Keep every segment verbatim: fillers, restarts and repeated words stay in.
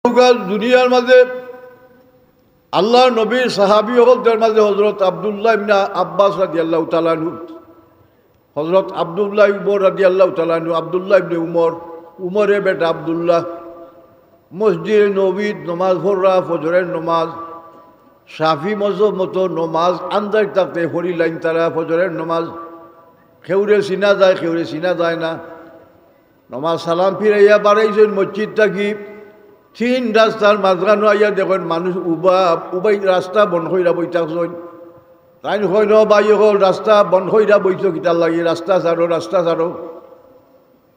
দুনিয়ার মাঝে আল্লাহর নবীর সাহাবী অকলর মাঝে হযরত আব্দুল্লাহ ইবনে আব্বাস রাদিয়াল্লাহু তাআলা আনহু, হযরত আব্দুল্লাহ ইবনে উমর রাদিয়াল্লাহু তাআলা আনহু, আব্দুল্লাহ ইবনে উমর, উমরে বেটা আব্দুল্লাহ, মসজিদে নববীত নমাজ পড়রা, ফজরের নমাজ, শাফি মজহব মতো নমাজ আন্দাজ থাকতে পড়িলাইন তারা ফজরের নমাজ। কেউরে চিনা যায়, কেউরে চিনা যায় না। নমাজ সালাম ফিরাইয়া বারইছইন মসজিদ থাকি। তিন রাস্তার মাঝখানো আইয়া দেখইন মানুষ উবা উবাই রাস্তা বন্ধ কইরা বই থাকছইন। তাইন কইন, "ও ভাই অকল, রাস্তা বন্ধ কইরা বইছো কিতার লাগি? রাস্তা ছাড়ো, রাস্তা ছাড়ো।"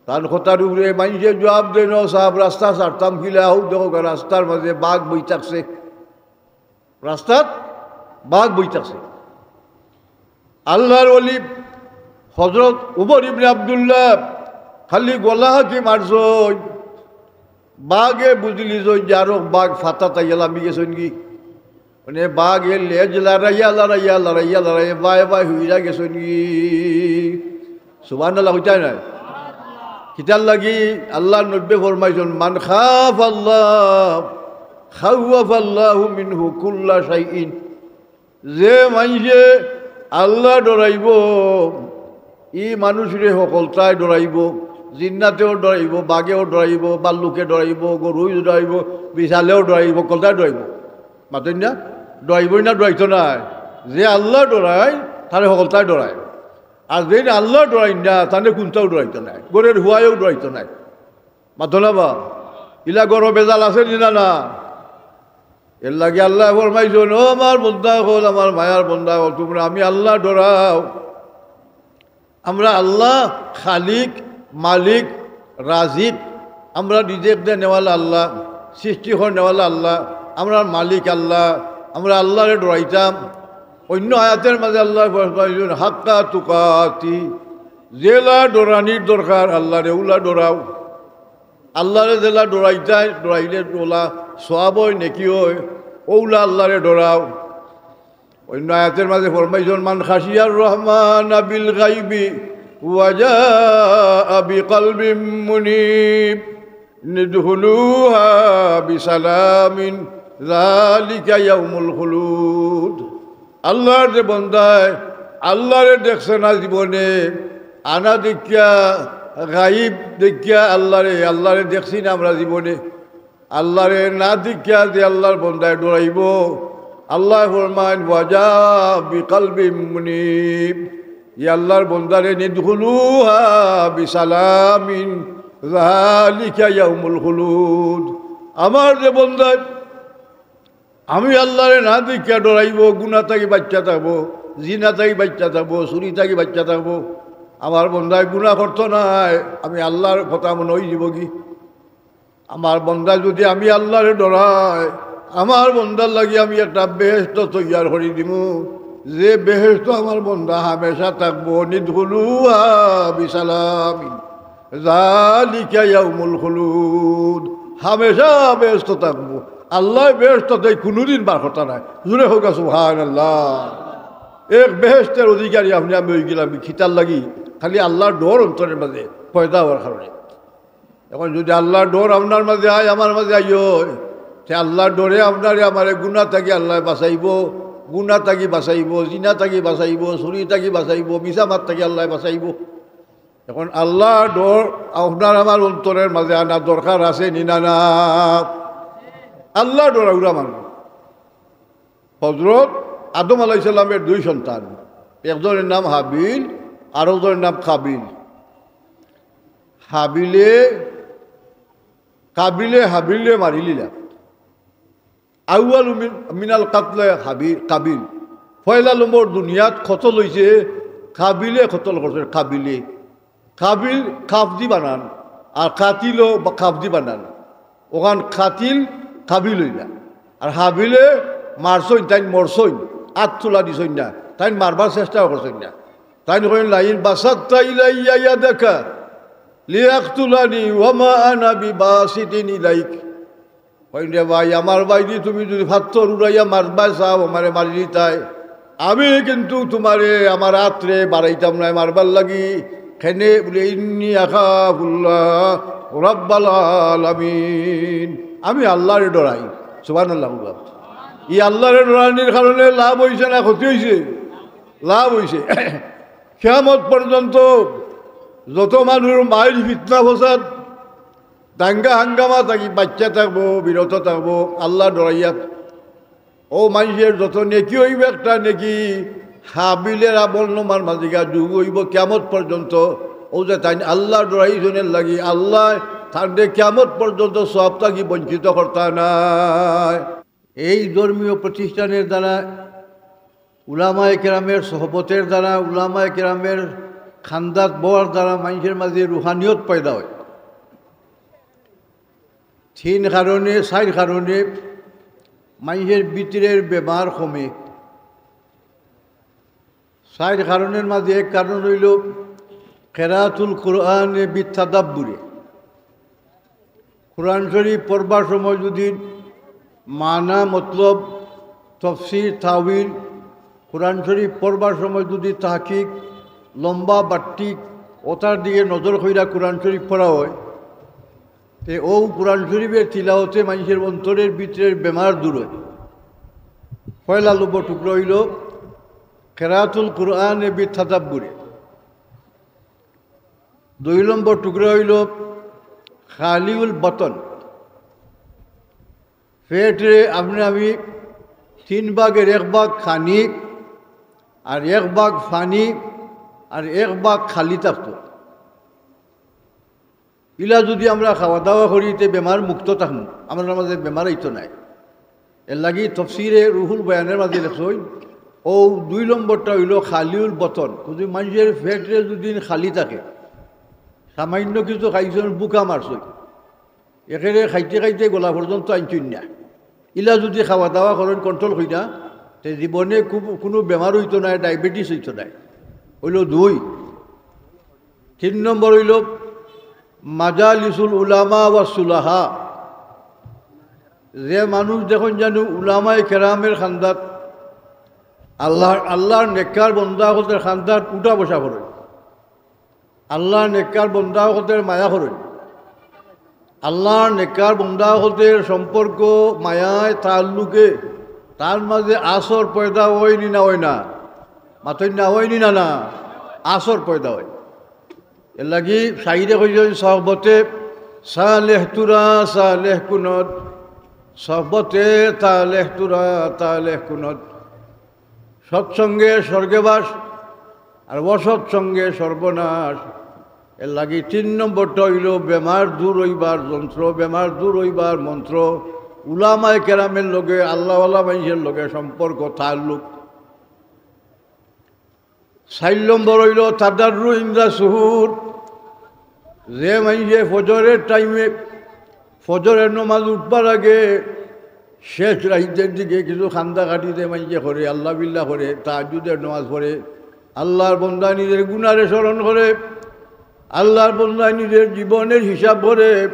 তান কথার উপরে মাইনষে জুয়াব দেইন, "ও সাব, রাস্তা ছাড়তাম কিলা? অউ দেখউক্কা, রাস্তার মাঝে বাঘ বই থাকছে, রাস্তাত বাঘ বই থাকছে।" আল্লাহর ওলি হযরত উমর ইবনে আব্দুল্লাহ খালি গলা হাকি মারছইন, বাঘে বুঝিলিছইন যে আরো বাঘ ফাতাত আইয়া লামি গেছইন গি। মানে বাঘে লেজ লড়াইয়া, লড়াইয়া, লড়াইয়া, লড়াইয়া বায় বায় হুইরা গেছইন গি। সুবহানাল্লাহ কইতায় নায়? কিতার লাগি? আল্লাহর নবীয়ে ফরমাইছইন, "মান খাফাল্লাহ খাওয়াফাল্লাহু মিনহু কুল্লা শাইইন।" যে মাইনষে আল্লাহ ডরাইবো, ই মানুষরে হকলতায় ডরাইবো, জিন্নাতেও ডরাইবো, বাঘেও ডরাইবো, বাল্লুকে ডরাইবো, গরুই ডরাইবো, বিশালেও ডরাইবো, হকলতায় ডরাইবো। মাতইন না? ডরাইবোই না, ডরাইতো নায়। যে আল্লাহ ডরায়, তারে হকলতায় ডরায়। আর যেইন আল্লাহ ডরাইন না, তানে কুন্তাও ডরাইতো নায়, ঘরর হুয়ায়ও ডরাইতো নায়। মাতো না বা? ইলা ঘরো বেজাল আছে নি না? না। এরলাগি আল্লায় ফরমাইছইন, "ও আমার বন্দা অকল, আমার মায়ার বন্দা অকল, তুমরা আমি আল্লাহ ডরাও।" আমরা আল্লাহ খালিক, মালিক, রাজিক, আমরা রিজিক দেনেওয়ালা আল্লাহ, সৃষ্টি করনেওয়ালা আল্লাহ, আমরার মালিক আল্লাহ, আমরা আল্লাহরে ডরাইতাম। অইন্য আয়াতের মাঝে আল্লায় ফরমাইছইন, "হাক্কা তুকাতি", যেলা ডরানির দরকার আল্লাহরে, অউলা ডরাও। আল্লাহরে যেলা ডরাইতায়, ডরাইলে অউলা সওয়াব অয়, নেকি অয়, অউলা আল্লাহরে ডরাও। অইন্য আয়াতের মাঝে ফরমাইছইন, "মান খাশিয়ার রহমানা বিল গাইবি ওয়া জাআ বিকালবিম মুনীব, নিদখুলুহা বিসালামিন, যালিকা ইয়াউমুল খুলুদ।" আল্লাহর যে বন্দায় আল্লাহরে দেখছে না জীবনে, আনা দেখিয়া, গাইব দেখিয়া আল্লাহরে, আল্লাহরে দেখছি না আমরা জীবনে, আল্লাহরে না দেখিয়া যে আল্লাহর বন্দায় ডরাইবো, আল্লায় ফরমাইন, "ওয়া জাআ বিকালবিম মুনীব", ই আল্লাহর বন্দারে, "নিদখুলুহা বিসালামিন, যালিকা ইয়াউমুল খুলুদ।" আমার যে বন্দায় আমি আল্লাহরে না দেখিয়া ডরাইবো, গুনা থাকি বাচ্চা থাকবো, জিনা থাকি বাচ্চা থাকবো, চুরি থাকি বাচ্চা থাকবো। আমার বন্দায় গুনা করতো নায়, আমি আল্লাহর কথা মনো অইযিবো গি? আমার বন্দায় যুদি আমি আল্লাহরে ডরায়, আমার বন্দার লাগি আমি একটা বেহেশত তৈয়ার করি দিমু, যে বেহেশতো আমার বন্দা হামেশা থাকবো। নিদখুলুহা বিসালামিন, যালিকা ইয়াউমুল খুলুদ। হামেশা বেহেশতো থাকবো। আল্লায় বেহেশতো থাকি কুনুদিন বার করতা নায়। জুরে কউক্কা সুবহানাল্লাহ। এক বেহেশতের অধিকারী আপনে আমি অইগেলাম, কিতার লাগি? খালি আল্লাহর ডর অন্তরের মাঝে পয়দা অওয়ার কারণে। এখন যুদি আল্লাহর ডর আপনার মাঝে আয়, আমার মাঝে আইও, তে আল্লাহর ডরে আপনারে আমারে গুনা থাকি আল্লায় বাঁচাইবো, গুনা থাকি বাঁচাইবো, জিনা থাকি বাঁচাইবো, চুরি থাকি বাঁচাইবো, মিছা মাত থাকি আল্লায় বাঁচাইবো। এখন আল্লাহর ডর আপনার আমার অন্তরের মাঝে আনা দরকার আছে নি না? না। আল্লাহর ডর আউরা মানুষ। হযরত আদম আলাইহিস সালামের দুই সন্তান, একজনের নাম হাবিল, আরকজনের নাম কাবিল। হাবিলে, কাবিলে হাবিলরে মারিলিলা। আউয়ালু মিন-, মিনাল কাতলে হাবি-, কাবিল। পয়লা নম্বর দুনিয়াত কতল অইছে, কাবিলে কতল করছে, কাবিলে। কাবিল কাফ দি বানান, আর কাতিলও বা কাফ দি বানান। অখান কাতিল কাবিল অইলা। আর হাবিলে মারছইন, তাইন মরছইন, আত তুলা দিছইন না, তাইন মারবার চেষ্টাও করছইন না। তাইন কইন, "লাইন বাসাত্তা ইলাইয়া ইয়াদাকা লিয়াকতুলানি ওয়া মা আনা বিবাসিতিন ইলাইক।" কইন, "রে ভাই, আমার ভাইরে তুমি যুদি পাত্থর উড়াইয়া মারবায় চাও, আমারে মারিলিতায়। আমি কিন্তু তুমারে আমার আতরে বাড়াইতাম নায় মারবার লাগি।" কেনে বুলে, "ইন্নী আখাফুল্লাহ রাব্বাল আলামিন।" আমি আল্লাহরে ডরাই। সুবহানাল্লাহ। ই আল্লাহরে ডরানির কারণে লাভ অইছে না ক্ষতি অইছে? লাভ অইছে। কিয়ামত পর্যন্ত যত মানুষ মাইল ফিতনা ফসাদ দাঙ্গা হাঙ্গামা থাকি বাঁচিয়া থাকবো, বিরত থাকবো, আল্লাহ ডরাইয়া। অউ মানষের যত নেকি অইবো, একটা নেকি হাবিলের আমলনামার মাঝে গিয়া যোগ অইবো কিয়ামত পর্যন্ত। অউ যে তাইন আল্লাহ ডরাইছইন এর লাগি, আল্লায় তানরে কিয়ামত পর্যন্ত সওয়াব থাকি বঞ্চিত করতা নায়। এই ধর্মীয় প্রতিষ্ঠানের দ্বারা, উলামায়ে কেরামের সোহবতের দ্বারা, উলামায়ে কেরামের খান্দাত বওয়ার দ্বারা মানষের মাঝে রুহানিয়ত পয়দা অয়। তিন কারণে, চাইর কারণে মানষের ভিতরের বেমার কমে। চাইর কারণের মাঝে এক কারণ অইলো কেরাতুল কোরআনে বিতাদাব্বুরে। কোরআন শরীফ পড়বার সময় যদি মানা, মতলব, তফসির, তাউইল, কোরআন শরীফ পড়বার সময় যদি তাহকিক, লম্বা বাট্টিক, অতার দিকে নজর কইরা কোরআন শরীফ পড়া অয়, তে অউ কোরআন শরীফের তিলাওতে মানষের অন্তরের ভিতরের বেমার দূর অয়। পয়লা নম্বর টুকরা অইলো কেরাতুল কোরআনে বিতাদাব্বুরে। দুই নম্বর টুকরা অইলো খালিউল বতন। পেটরে আপনে আমি তিন ভাগের এক ভাগ খানি, আর এক ভাগ পানি, আর এক ভাগ খালি থাকতো। ইলা যদি আমরা খাওয়া দাওয়া করি, তে বেমার মুক্ত থাকমু, আমরার মাঝে বেমার অইতো নায়। এর লাগি তফসিরে রুহুল বয়ানের মাঝে লেখছইন, অউ দুই নম্বরটা অইলো খালিউল বতন। যদি মানষের পেটরে যদি খালি থাকে, সামান্য কিছু খাইছইন, ভুকা মারছইন, একেরে খাইতে খাইতে গলা পর্যন্ত আনছইন না, ইলা যদি খাওয়া দাওয়া করইন, কন্ট্রোল কইরা, তে জীবনে খুব কুনু বেমার অইতো নায়, ডায়াবেটিস অইতো নায়। অইলো দুই। তিন নম্বর অইলো মাজালিসুল উলামা ওয়া সুলাহা। যে মানুষ দেখইন যেন উলামায়ে কেরামের খান্দাত, আল্লাহর, আল্লাহর নেককার বন্দা অকলর খান্দাত উঠা বসা করইন, আল্লাহর নেককার বন্দা অকলর মায়া করইন, আল্লাহর নেককার বন্দা অকলর সম্পর্ক, মায়ায়, তাল্লুকে, তার মাঝে আসর পয়দা অয়নি না অয় না? মাতইন না, অয়নি না, না? আসর পয়দা অয়। এর লাগি শাইরে কইছইন, "সহবতে সালেহ তুরা সালেহ কুনত, সহবতে তালেহ তুরা তালেহ কুনত।" সৎসঙ্গে স্বর্গবাস, আর অসৎসঙ্গে সর্বনাশ। এর লাগি তিন নম্বরটা অইলো বেমার দূর অইবার যন্ত্র, বেমার দূর অইবার মন্ত্র, উলামায়ে কেরামের লগে, আল্লাহওয়ালা মানষের লগে সম্পর্ক, তাল্লুক। চাইর নম্বর অইলো তাদাররু ইনদা সুহুর। যে মানষে ফজরের টাইমে, ফজরের নমাজ উঠবার আগে শেষ রাইতের দিকে কিছু কান্দা কাটি যে মানষে করে, আল্লাহ বিল্লাহ করে, তাহাজ্জুদের নমাজ পড়ে, আল্লাহর বন্দা নিজের গুনারে স্মরণ করে, আল্লাহর বন্দা নিজের জীবনের হিসাব করে,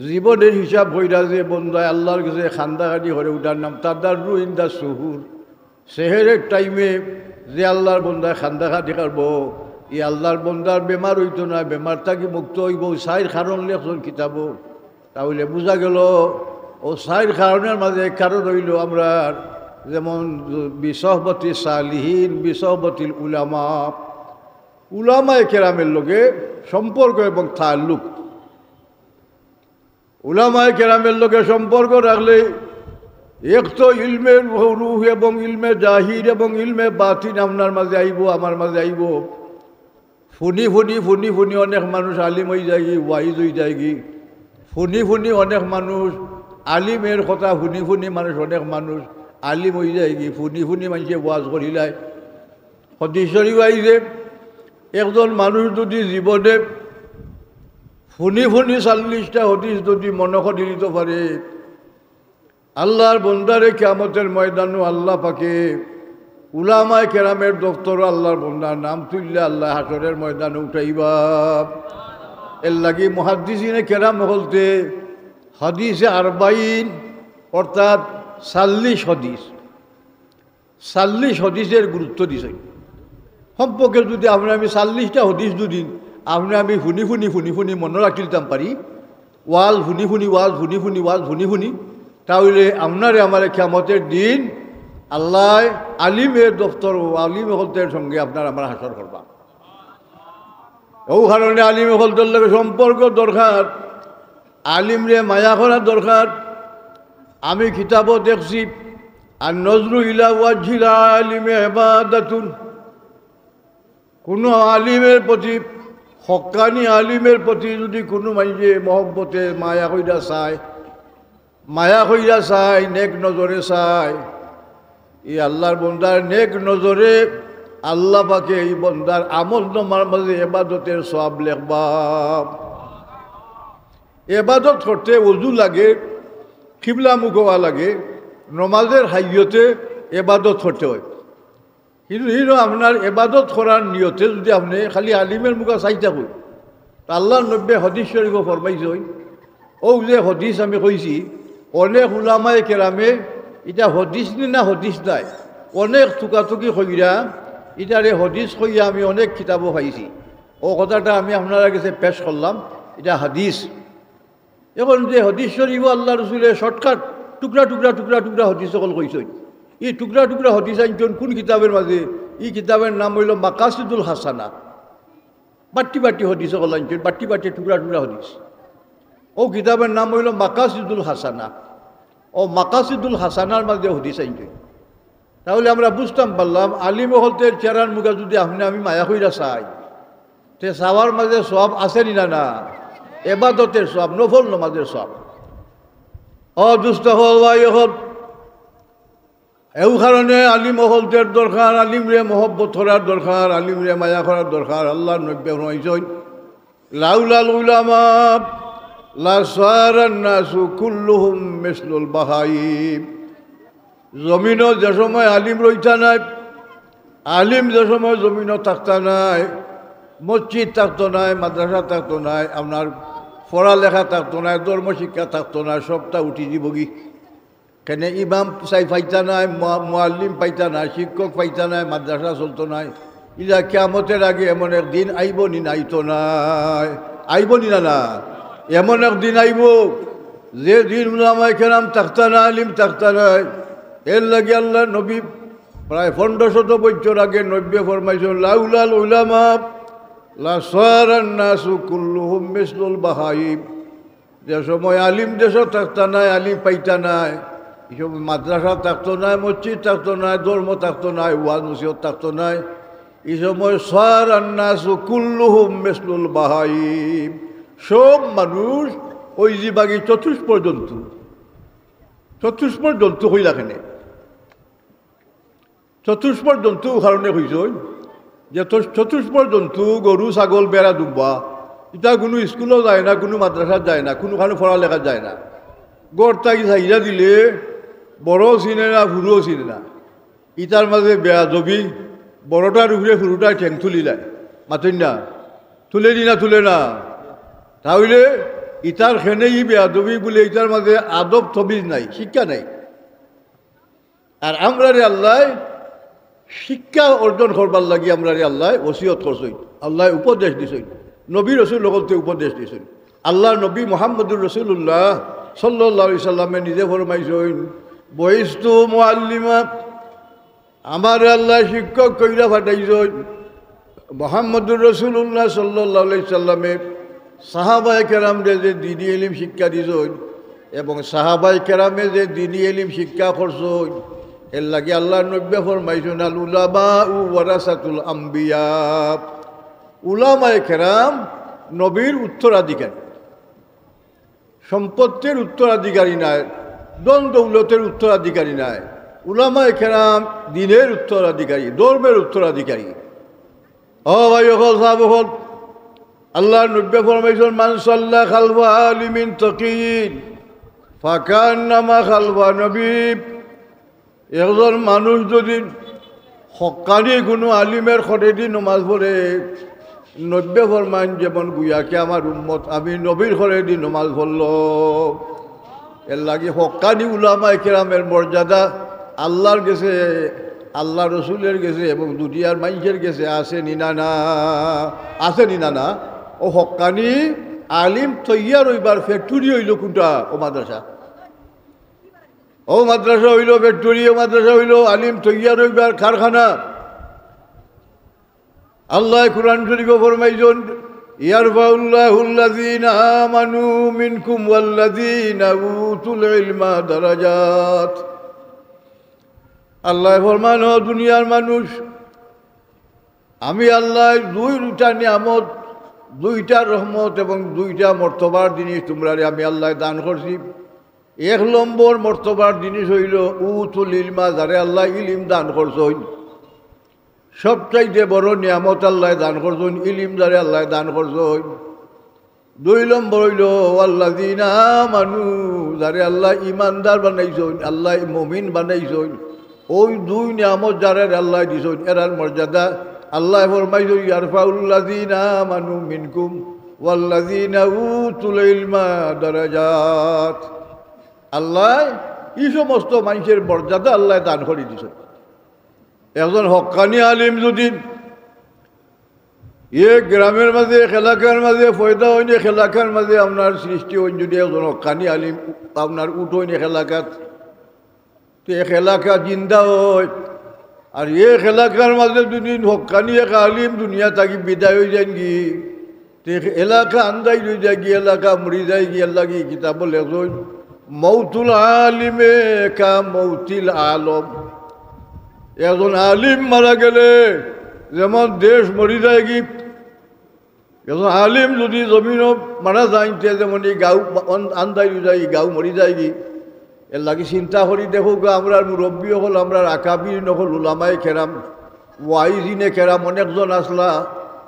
জীবনের হিসাব কইরা যে বন্দায় আল্লাহর গেছে কান্দা কাটি করে, উটার নাম তাদাররু ইনদা সুহুর। সেহেরের টাইমে যে আল্লাহর বন্দায় কান্দা কাটি করবো, ই আল্লাহর বন্দার বেমার অইতো না, বেমার থাকি মুক্ত অইবো। চাইর কারণ লেখছইন কিতাবো, তাইলে বুঝা গেল অউ চাইর কারণের মাঝে এক কারণ অইলো আমরার, যেমন বিসহবতি সালিহিন, বিসহবতিল উলামা, উলামায়ে কেরামের লগে সম্পর্ক এবং তাল্লুক। উলামায়ে কেরামের লগে সম্পর্ক রাখলে এক তো ইলমে রুহ এবং ইলমে জাহির এবং ইলমে বাতিন আপনার মাঝে আইবো, আমার মাঝে আইবো। ফুনি ফুনি, ফুনি ফুনি অনেক মানুষ আলিম অই যায়গি, ওয়াইজ অই যায়গি। ফুনি ফুনি অনেক মানুষ আলিমের কথা ফুনি ফুনি মানুষ, অনেক মানুষ আলিম অই যায়গি। ফুনি ফুনি মানষে ওয়াজ করিলায়। হাদিস শরীফ আইছে, একজন মানুষ যদি জীবনে ফুনি ফুনি চল্লিশটা হাদিস যদি মনো করি নিতো পারে, আল্লাহর বন্দারে কিয়ামতের ময়দানো আল্লাহ পাকে উলামায়ে কেরামের দপ্তরো আল্লাহর বন্দার নাম তুললে আল্লাহ হাশরের ময়দানো উঠাইবা। এর লাগি মুহাদ্দিসিনে কেরাম অকলতে হাদিসে আরবাইন, অর্থাৎ চল্লিশ হাদিস, চল্লিশ হাদিসের গুরুত্ব দিছইন। সম্পর্কে যদি আপনে আমি চল্লিশটা হাদিস দুদিন আপনে আমি ফুনি ফুনি, ফুনি ফুনি মনো রাখিলতাম পারি, ওয়াজ হুনি হুনি, ওয়াজ হুনি হুনি, ওয়াজ হুনি হুনি, তা অইলে আপনারে আমারে কিয়ামতর দিন আল্লায় আলিমর দপ্তর ও আলিম অকলর সঙ্গে আপনার আমার হাশর করবা। অউ কারণে আলিম অকলর লগে সম্পর্ক দরকার, আলিমরে মায়া করা দরকার। আমি কিতাবো দেখছি, "আর নজরু ইলা ওয়াজহিল আলিমি ইবাদাতুন।" কুনু আলিমর প্রতি, হক্কানি আলিমর প্রতি যুদি কুনু মানষে মহব্বতে মায়া কইরা চায়, মায়া কইরা চায়, নেক নজরে চায়, ই আল্লার বন্দার নেক নজরে আল্লা পাকে ই বন্দার আমলনামার মাঝে এবাদতর সওয়াব লেখবা। এবাদত করতে অজু লাগে, কিবলামুখ অওয়া লাগে, নমাজর হাইয়তে এবাদত করতে অয়। কিন্তু ইনো আপনার এবাদত করার নিয়তে যুদি আপনে খালি আলিমর মুখা চাইতা কই, তে আল্লার নবীয়ে হাদিস শরিফো ফরমাইছইন, অউ যে হাদিস আমি কইছি, অনেক উলামায়ে কেরামে ইটা হাদিস নি না হাদিস নায়, অনেক তুকাতুকি কইরা ইটারে হাদিস কইয়া আমি অনেক কিতাবো পাইছি। অউ কথাটা আমি আপনারার গেছে পেশ করলাম, ইটা হাদিস। এখন যে হাদিস শরিফো আল্লার রসুলে shortcut টুকরা টুকরা টুকরা টুকরা হাদিস অকল কইছইন, ই টুকরা টুকরা হাদিস আনছইন কুন কিতাবর মাঝে? ই কিতাবর নাম অইলো মাকাসিদুল হাসানা। বাট্টি বাট্টি হাদিস অকল আনছইন, বাট্টি বাট্টি টুকরা টুকরা হাদিস। অউ কিতাবর নাম অইলো মাকাসিদুল হাসানা। অউ মাকাসিদুল হাসানার মাঝে হাদিস আনছইন। তা অইলে আমরা বুঝতাম পারলাম, আলিম অকলর চেহারার মুখা যুদি আপনে আমি মায়া কইরা চাই, তে চাওয়ার মাঝে সওয়াব আছে নি না? না, এবাদতর সওয়াব, নফল নমাজর সওয়াব। ও দুস্ত অকল, ভাই অকল, অউ কারণে আলিম অকলর দরকার, আলিমরে মহব্বত করার দরকার, আলিমরে মায়া করার দরকার। আল্লার নবীয়ে ফরমাইছইন, "লাউলাল উলামা লাসারান নাসু কুল্লুহুম মিসলুল বাহাইম।" জমিনো যে সময় আলিম রইতা নায়, আলিম যে সময় জমিনো থাকতা নায়, মসজিদ থাকতো নায়, মাদ্রাসা থাকতো নায়, আপনার পড়ালেখা থাকতো নায়, ধর্ম শিক্ষা থাকতো নায়, সবটা উঠি দিবোগি। কেনে ইমাম সাব পাইতা নায়, মুয়া-, মুয়াল্লিম পাইতা নায়, শিক্ষক পাইতা নায়, মাদ্রাসা চলতো নায়। ইলা কিয়ামতর আগে এমন একদিন আইবো নি না আইতো নায়? আইবো নি না না? এমন একদিন আইবো, যে দিন উলামায়ে কেরাম থাকতা নায়, আলিম থাকতা নায়। এরলাগি আল্লার নবী প্রায় পনেরো শত বছর আগে নবীয়ে ফরমাইছইন, "লাউলাল উলামা লাসারান নাসু কুল্লুহুম মিসলুল বাহাইম।" যে সময় আলিম দেশো থাকতা নায়, আলিম পাইতা নায়, ই সময় মাদ্রাসা থাকতো নায়, মসজিদ থাকতো নায়, ধর্ম থাকতো নায়, ওয়াজ নসিহত থাকতো নায়, ই সময় সারান নাসু কুল্লুহুম মিসলুল বাহাইম, সব মানুষ অইযিবাগি চতুষ্পদ জন্তু। চতুষ্পদ জন্তু কইলা কেনে? চতুষ্পদ জন্তু অউ কারণে কইছইন যে চতুষ-, চতুষ্পদ জন্তু, গরু, ছাগল, বেড়া, দুম্বা, ইতা কুনু স্কুলো যায় না, কুনু মাদ্রাসাত যায় না, কুনুখানো পড়ালেখাত যায় না। ঘর থাকি ছাড়িয়া দিলে বড়ও চিনে না, হুরুও চিনে না। ইতার মাঝে বেয়াদবি, বড়টার উপরে হুরুটায় ঠেং তুলিলায়, মাতইন না, তুলে নি না, তুলে না। তা অইলে ইতার খেনে ই বেয়াদবি বুলে ইতার মাঝে আদব তমিজ নাই, শিক্ষা নাই। আর আমরারে আল্লায় শিক্ষা অর্জন করবার লাগি আমরারে আল্লায় ওসিয়ত করছইন, আল্লায় উপদেশ দিছইন, নবী রসুল অকলতে উপদেশ দিছইন। আল্লার নবী মুহাম্মদুর রাসূলুল্লাহ সাল্লাল্লাহু আলাইহি সাল্লামে নিজে ফরমাইছইন, "বুইস্তু মুআল্লিমা", আমারে আল্লায় শিক্ষক কইরা পাঠাইছইন। মুহাম্মদুর রাসূলুল্লাহ সাল্লাল্লাহু আলাইহি সাল্লামে সাহাবায়ে কেরামরে যে দ্বীনি ইলিম শিক্ষা দিছইন এবং সাহাবায়ে কেরামে যে দ্বীনি ইলিম শিক্ষা করছইন, এরলাগি আল্লার নবীয়ে ফরমাইছইন, "আল উলামাউ ওয়ারাসাতুল আম্বিয়া।" উলামায়ে কেরাম নবীর উত্তরাধিকারী। সম্পত্তির উত্তরাধিকারী নায়, ধন দৌলতর উত্তরাধিকারী নায়। উলামায়ে কেরাম দ্বীনের উত্তরাধিকারী, ধর্মের উত্তরাধিকারী। ও ভাই অকল, সাব অকল, আল্লার নবীয়ে ফরমাইছইন, "মান সাল্লা খালফা আলিমিন তাকিয়্যিন ফাকান্নামা খালফা নবী।" একজন মানুষ যুদি হক্কানি কুনু আলিমর খরেদি নমাজ পড়ে, নবীয়ে ফরমাইন, "যেমন গুয়াকে আমার উম্মত আমি নবীর খরেদি নমাজ পড়লো।" এরলাগি হক্কানি উলামায়ে কেরামর মর্যাদা আল্লার গেছে, আল্লার রসুলর গেছে এবং দুনিয়ার মাইনষর গেছে আছে নি না না? আছে নি না না? অউ হক্কানি আলিম তৈয়ার অইবার ফ্যাক্টরি অইলো কুনটা? অউ মাদ্রাসা। অউ মাদ্রাসা অইলো ফ্যাক্টরি, অউ মাদ্রাসা অইলো আলিম তৈয়ার অইবার কারখানা। আল্লায় কুরআন শরীফো ফরমাইছইন, "ইয়ারফাউল্লাহুল্লাযীনা আমানু মিনকুম ওয়াল্লাযীনা উতুল ইলমা দারাজাত।" আল্লায় ফরমান, "ও দুনিয়ার মানুষ, আমি আল্লায় দুইটা নিয়ামত, দুইটা রহমত এবং দুইটা মর্তবার জিনিস তুমরারে আমি আল্লায় দান করছি। এক নম্বর মর্তবার জিনিস অইলো উতুল ইলমা, যারে আল্লায় ইলিম দান করছইন। সবচাইতে বড় নিয়ামত আল্লায় দান করছইন, ইলিম যারে আল্লায় দান করছইন। দুই নম্বর অইলো ওয়াল্লাযীনা আমানু, যারে আল্লায় ইমানদার বানাইছইন, আল্লায় মুমিন বানাইছইন। অউ দুই নিয়ামত যারারে আল্লায় দিছইন, এরার মর্যাদা আল্লায় ফরমাইছইন, ইয়ারফাউল্লাযীনা আমানু মিনকুম ওয়াল্লাযীনা উতুল ইলমা দারাজাত।" আল্লায় ই সমস্ত মানষর মর্যাদা আল্লায় দান করি দিছইন। একজন হক্কানি আলিম যুদি এক গ্রামর মাঝে, এক এলাকার মাঝে পয়দা অইন, এক এলাকার মাঝে আপনার সৃষ্টি অইন, যুদি একজন হক্কানি আলিম আপনার উঠইন এক এলাকাত, তে এক এলাকা জিন্দা অয়। আর এক এলাকার মাঝে যুদি হক্কানি এক আলিম দুনিয়া থাকি বিদায় অইযাইনগি, তে এলাকা আন্দাইর অইযায়গি, এলাকা মরি যায়গি। এরলাগি কিতাবো লেখছইন, "মৌতুল আলিমে কা মৌতিল আলম।" একজন আলিম মারা গেলে যেমন দেশ মরি যায়গি, একজন আলিম যুদি জমিনো মারা যাইন, তে যেমন ই গাউ আন-, আন্দাইর অইযায়, ই গাউ মরি যায়গি। এরলাগি চিন্তা করি দেখউক্কা, আমরার মুরব্বি অকল, আমরার আকাবির অকল, উলামায়ে কেরাম, ওয়াইজিনে কেরাম অনেকজন আছলা,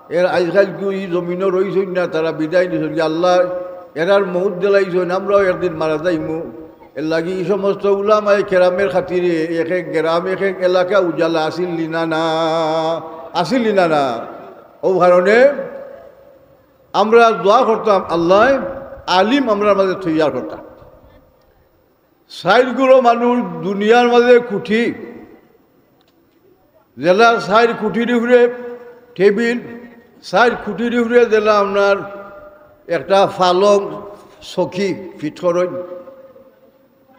এরা আইজকাইলকু ই জমিনো রইছইন না, তারা বিদায় নিছইন গি। আল্লায় এরার মউত দিলাইছইন, আমরাও একদিন মারা যাইমু। এরলাগি ই সমস্ত উলামায়ে কেরামর খাতিরে এক এক গ্রাম, এক এক এলাকা উজালা আছিল নি না, না? আছিল নি না, না? অউ কারণে আমরা দোয়া করতাম, আল্লায় আলিম আমরার মাঝে তৈয়ার করতা। চাইর গুরু মানুষ দুনিয়ার মাঝে কুটি, যেলা চাইর কুটির উপরে টেবিল, চাইর কুটির উপরে যেলা আপনার একটা পালং, চকি ফিট করইন,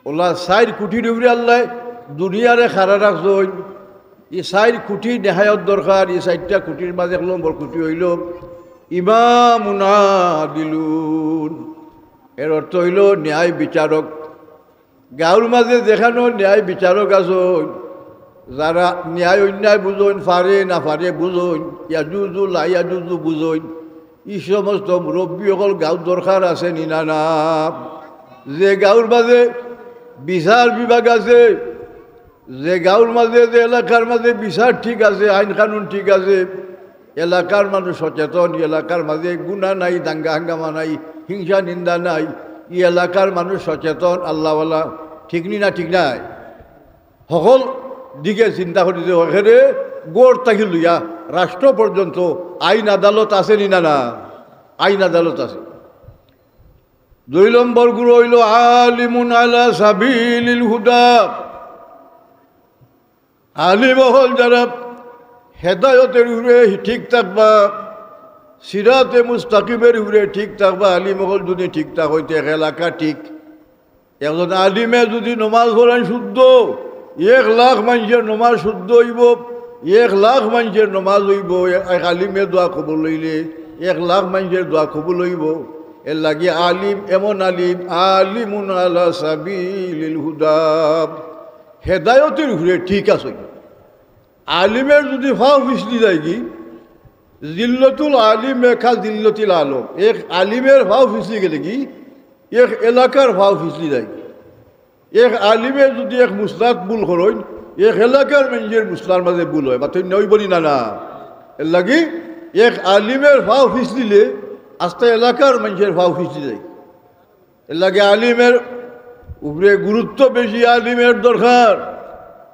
অলা চাইর কুটির উপরে আল্লায় দুনিয়ারে খাড়া রাখছইন। ই চাইর কুটি নেহায়ত দরকার। ই চাইরটা কুটির মাঝে এক নম্বর কুটি অইলো ইমামুন আদিলুন, এর অর্থ অইলো ন্যায় বিচারক। গাউর মাঝে যেখানো ন্যায় বিচারক আছইন, যারা ন্যায় অন্যায় বুঝইন, পারে না পারে বুঝইন, ইয়াজুজু লা ইয়াজুজু বুঝইন, ই সমস্ত মুরব্বি অকল গাউত দরকার আছে নি না, না? যে গাউর মাঝে বিচার বিভাগ আছে, যে গাউর মাঝে, যে এলাকার মাঝে বিচার ঠিক আছে, আইন কানুন ঠিক আছে, এলাকার মানুষ সচেতন, ই এলাকার মাঝে গুনা নাই, দাঙ্গা হাঙ্গামা নাই, হিংসা নিন্দা নাই, ই এলাকার মানুষ সচেতন, আল্লাহওয়ালা, ঠিক নি না? ঠিক নায়? হকল দিকে চিন্তা করি যে, একেরে গড় থাকি লইয়া রাষ্ট্র পর্যন্ত আইন আদালত আছে নি না, না? আইন আদালত আছে। দুই নম্বর গুরু অইলো আলিমুন আলা সাবিলিল হুদা। আলিম অকল যারা হেদায়তর উপরে ঠিক থাকবা, সিরাতে মুস্তাকিমর উপরে ঠিক থাকবা, আলিম অকল যুদি ঠিক থাকইন তে এক এলাকা ঠিক। একজন আলিমে যুদি নমাজ পড়ইন শুদ্ধ, এক লাখ মানষর নমাজ শুদ্ধ অইবো, এক লাখ মানষর নমাজ অইবো, এক, এক আলিমে দোয়া কবুল অইলে এক লাখ মানষর দোয়া কবুল অইবো। এরলাগি আলিম এমন আলিম, আলিমুন আলা সাবিলিল হুদা, হেদায়তর উপরে ঠিক আছে। আলিমর যুদি পাও পিছলি যায়গি, জিল্লতুল আলিমে কা জিল্লতিল আলম, এক আলিমর পাও পিছলি গেলেগি এক এলাকার পাও পিছলি যায়গি। এক আলিমে যুদি এক মুসলাত ভুল করইন, এক এলাকার মানষর মুসলার মাঝে ভুল অয়, মাতইন না, অইবো নি না, না? এরলাগি এক আলিমর পাও পিছলিলে আস্তা এলাকার মানষর পাও পিছলি যায়। এরলাগি আলিমর উপরে গুরুত্ব বেশি, আলিমর দরকার।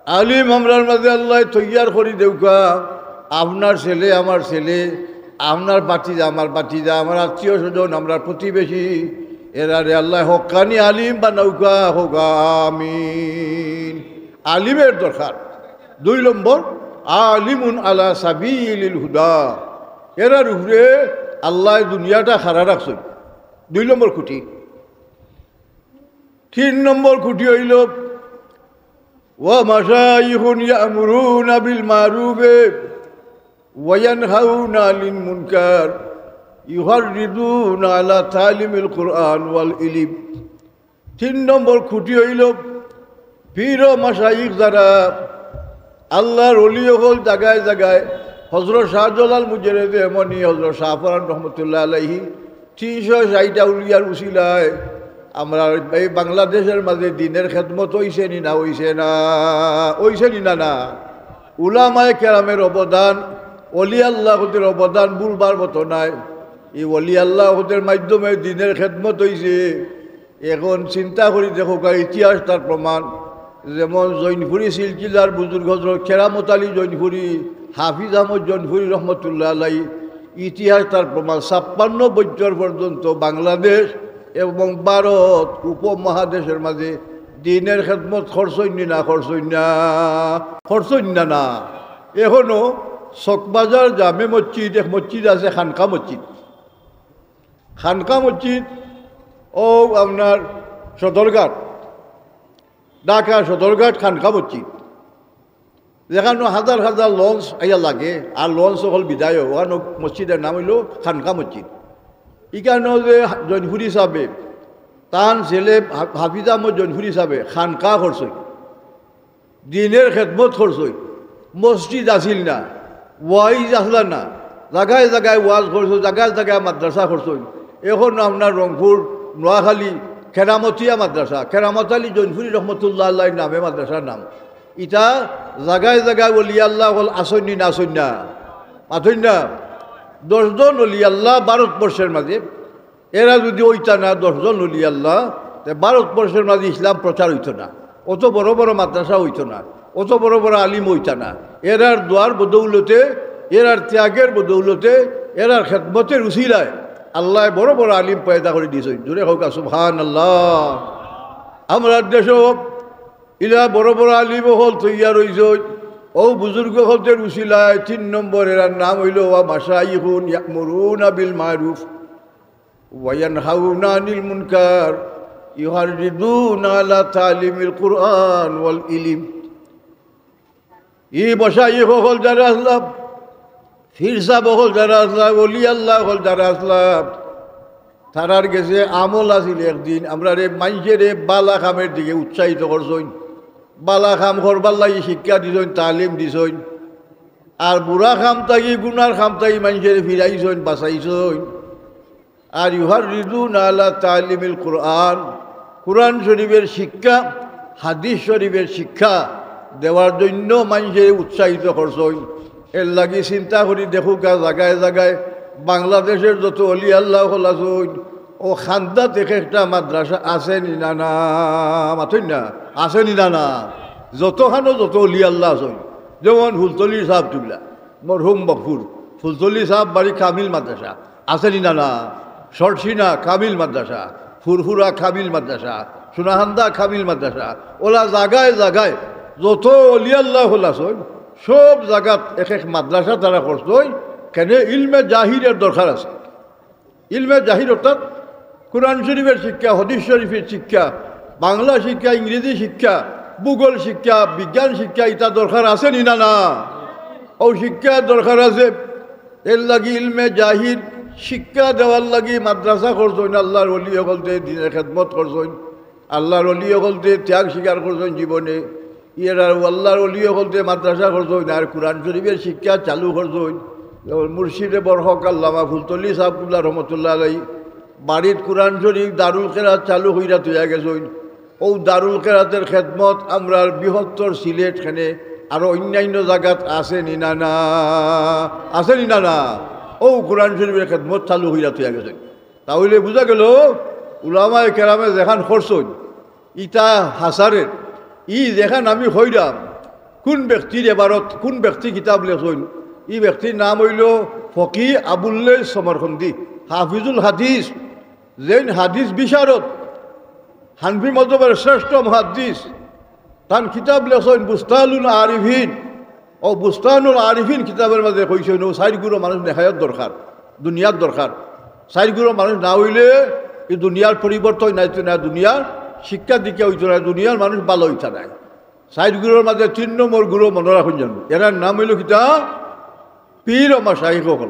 আলিম আমরার মাঝে আল্লায় তৈয়ার করি দেউক্কা। আপনার ছেলে, আমার ছেলে, আপনার ভাতিজা, আমার ভাতিজা, আমার আত্মীয় স্বজন, আমরার প্রতিবেশী, এরারে আল্লায় হক্কানি আলিম বানাউক্কা, কউক্কা আমিন। আলিমর দরকার। দুই নম্বর, আলিমুন আলা সাবিলিল হুদা। এরার উপরে আল্লায় দুনিয়াটা খাড়া রাখছইন। দুই নম্বর খুঁটি। তিন নম্বর খুঁটি অইল, "ওয়া মাশাইখুন ইয়ামুরুনা বিল মারুফে ওয়া ইয়ানহাউনা আনিল মুনকার, ইউহাররিদুনা আলা তালিমিল কুরআন ওয়াল ইলিম।" তিন নম্বর খুঁটি অইল, পীর ও মাশাইখ যারা, আল্লাহর ওলি অকল জাগায় জাগায়, হযরত শাহজালাল মুজাররদে ইয়ামনি, হযরত শাহপরান রহমতুল্লাহ আলাইহি, তিনশো ষাইট আউলিয়ার উসিলায় আমরার এই বাংলাদেশর মাঝে দ্বীনর খেদমত অইছে নি না, অইছে না, অইছে নি না, না? উলামায়ে কেরামের অবদান, ওলি আল্লাহ অকলর অবদান ভুলবার মতো নায়। এই ওলি আল্লাহ অকলর মাধ্যমে দ্বীনর খেদমত অইছে। এখন চিন্তা করি দেখউক্কা, ইতিহাস তার প্রমাণ। যেমন জৈনপুরী সিলসিলার বুজুর্গ হযরত কেরামত আলী জৈনপুরী, হাফিজ আহমদ জৈনপুরী রহমতুল্লাহ আলাইহি, ইতিহাস তার প্রমাণ। ছাপ্পান্ন বছর পর্যন্ত বাংলাদেশ এবং ভারত উপমহাদেশর মাঝে দ্বীনর খেদমত করছইন নি না, করছইন না, করছইন না, না? এখনো চকবাজার জামে মসজিদ, এক মসজিদ আছে খানকা মসজিদ। খানকা মসজিদ, ও আপনার সদরঘাট, ঢাকা সদরঘাট খানকা মসজিদ, যেখানো হাজার হাজার লঞ্চ আইয়া লাগে, আর লঞ্চ অকল বিদায় অয়, ওখানো মসজিদর নাম অইল খানকা মসজিদ। ইখানো যে জৈনপুরী সাবে, তান ছেলে হা-, হাফিজ আহমদ জৈনপুরী সাবে খানকা করছইন, দ্বীনর খেদমত করছইন, মসজিদ আছিল না, ওয়াইজ আছলা না, জাগায় জাগায় ওয়াজ করছইন, জাগায় জাগায় মাদ্রাসা করছইন। এখন আপনার রংপুর, নোয়াখালী, কেরামতিয়া মাদ্রাসা, কেরামত আলী জৈনপুরী রহমতুল্লাহ আলাইহির নামে মাদ্রাসার নাম। ইতা জাগায় জাগায় ওলি আল্লাহ অকল আছইন নি না, আছইন না? মাতইন না? দশজন ওলি আল্লাহ ভারতবর্ষর মাঝে, এরা যুদি অইতা না দশজন ওলি আল্লাহ, তে ভারতবর্ষর মাঝে ইসলাম প্রচার অইতো না, অত বড় বড় মাদ্রাসা অইতো না, অত বড় বড় আলিম অইতা না। এরার দোয়ার বদৌলতে, এরার ত্যাগর বদৌলতে, এরার খেদমতর উসিলায় আল্লায় বড় বড় আলিম পয়দা করি দিছইন। জোরে কউক্কা সুবহানাল্লাহ। আমরার দেশো ইলা বড় বড় আলিম অকল তৈয়ার অইছইন। অউ বুজুর্গ অকলর উসিলায় তিন নম্বর এরার নাম অইল ওয়া মাশাইখুন ইয়ামুরুনা বিল মারুফ ওয়া ইয়ানহাউনা আনিল মুনকার, ইউহাররিদুনা আলা তালিমিল কুরআন ওয়াল ইলিম। ই মাশাইখ অকল যারা আছলা, পীর সাব অকল যারা আছলা, ওলি আল্লাহ অকল যারা আছলা, তারার গেছে আমল আছিল একদিন, আমরারে মাইনষরে বালা কামর দিকে উৎসাহিত করছইন, বালা কাম করবার লাগি শিক্ষা দিছইন, তালিম দিছইন। আর বুরা কাম থাকি, গুনার কাম থাকি মাইনষরে ফিরাইছইন, বাঁচাইছইন। আর ইউহাররিদুনা আলা তালিমিল কুরআন, কুরআন শরীফর শিক্ষা, হাদিস শরীফর শিক্ষা দেওয়ার জন্য মাইনষরে উৎসাহিত করছইন। এর লাগি চিন্তা করি দেখউক্কা জাগায় জাগায় বাংলাদেশর যত ওলি আল্লাহ অকল আছইন, অউ খান্দাত এক একটা মাদ্রাসা আছে নি না, না? মাতইন না, আছে নি না, না? যতখানো যত ওলি আল্লাহ আছইন, যেমন ফুলতলি সাব কিবলা, মরহুম মগফুর, ফুলতলি সাব বাড়ি কামিল মাদ্রাসা, আছে নি না, না? সরসিনা কামিল মাদ্রাসা, ফুরফুরা কামিল মাদ্রাসা, সোনাহান্দা কামিল মাদ্রাসা, অলা জাগায় জাগায় যত ওলি আল্লাহ অকল আছইন, সব জাগাত এক এক মাদ্রাসা তারা করছইন। কেনে? ইলমে জাহিরর দরকার আছে। ইলমে জাহির অর্থাৎ কুরআন শরীফর শিক্ষা, হাদিস শরীফর শিক্ষা, বাংলা শিক্ষা, ইংরেজি শিক্ষা, ভূগোল শিক্ষা, বিজ্ঞান শিক্ষা, ইতা দরকার আছে নি না, না? অউ শিক্ষা দরকার আছে। এর লাগি ইলমে জাহির শিক্ষা দেওয়ার লাগি মাদ্রাসা করছইন, আল্লাহর ওলি অকলতে দ্বীনর খেদমত করছইন, আল্লাহর ওলি অকলতে ত্যাগ স্বীকার করছইন জীবনে। এরার আল্লাহর ওলি অকলতে মাদ্রাসা করছইন, আর কুরআন শরীফর শিক্ষা চালু করছইন। যেমন মুর্শিদে বরহক আল্লামা ফুলতলি সাব কিবলা রহমতুল্লাহ আলাইহি বাড়িত কুরআন শরীফ দারুল কেরাত চালু কইরা থইয়া গেছইন। অউ দারুল কেরাতর খেদমত আমরার বৃহত্তর সিলেট খানে আরো অইন্যাইন্য জাগাত আছে নি না, না? আছে নি না, না? অউ কুরআন শরীফর খেদমত চালু কইরা থইয়া গেছইন। তা অইলে বুঝা গেল, উলামায়ে কেরামে যেখান করছইন, ইটা হাছারের। ই যেখান আমি কইরাম, কুন ব্যক্তির এবারত, কুন ব্যক্তি কিতাব লেখছইন, ই ব্যক্তির নাম অইল ফকি আবুল্লেইস সমরকন্দি, হাফিজুল হাদিস, যেইন হাদিস বিশারদ, হানফি মজহবর শ্রেষ্ঠ মুহাদ্দিস। তান কিতাব লেখছইন বুস্তানুল আরিফিন। অউ বুস্তানুল আরিফিন কিতাবর মাঝে কইছইন, অউ চাইর গুরু মানুষ নেহায়ত দরকার, দুনিয়াত দরকার। চাইর গুরু মানুষ না অইলে এই দুনিয়ার পরিবর্তন অইতো নায়, দুনিয়ার শিক্ষা দীক্ষা অইতো নায়, দুনিয়ার মানুষ ভালা অইতা নায়। চাইর গুরুর মাঝে তিন নম্বর গুরু মনো রাখইন জানু, এরার নাম অইলো কিতা? পীর ও মাশাইখ অকল।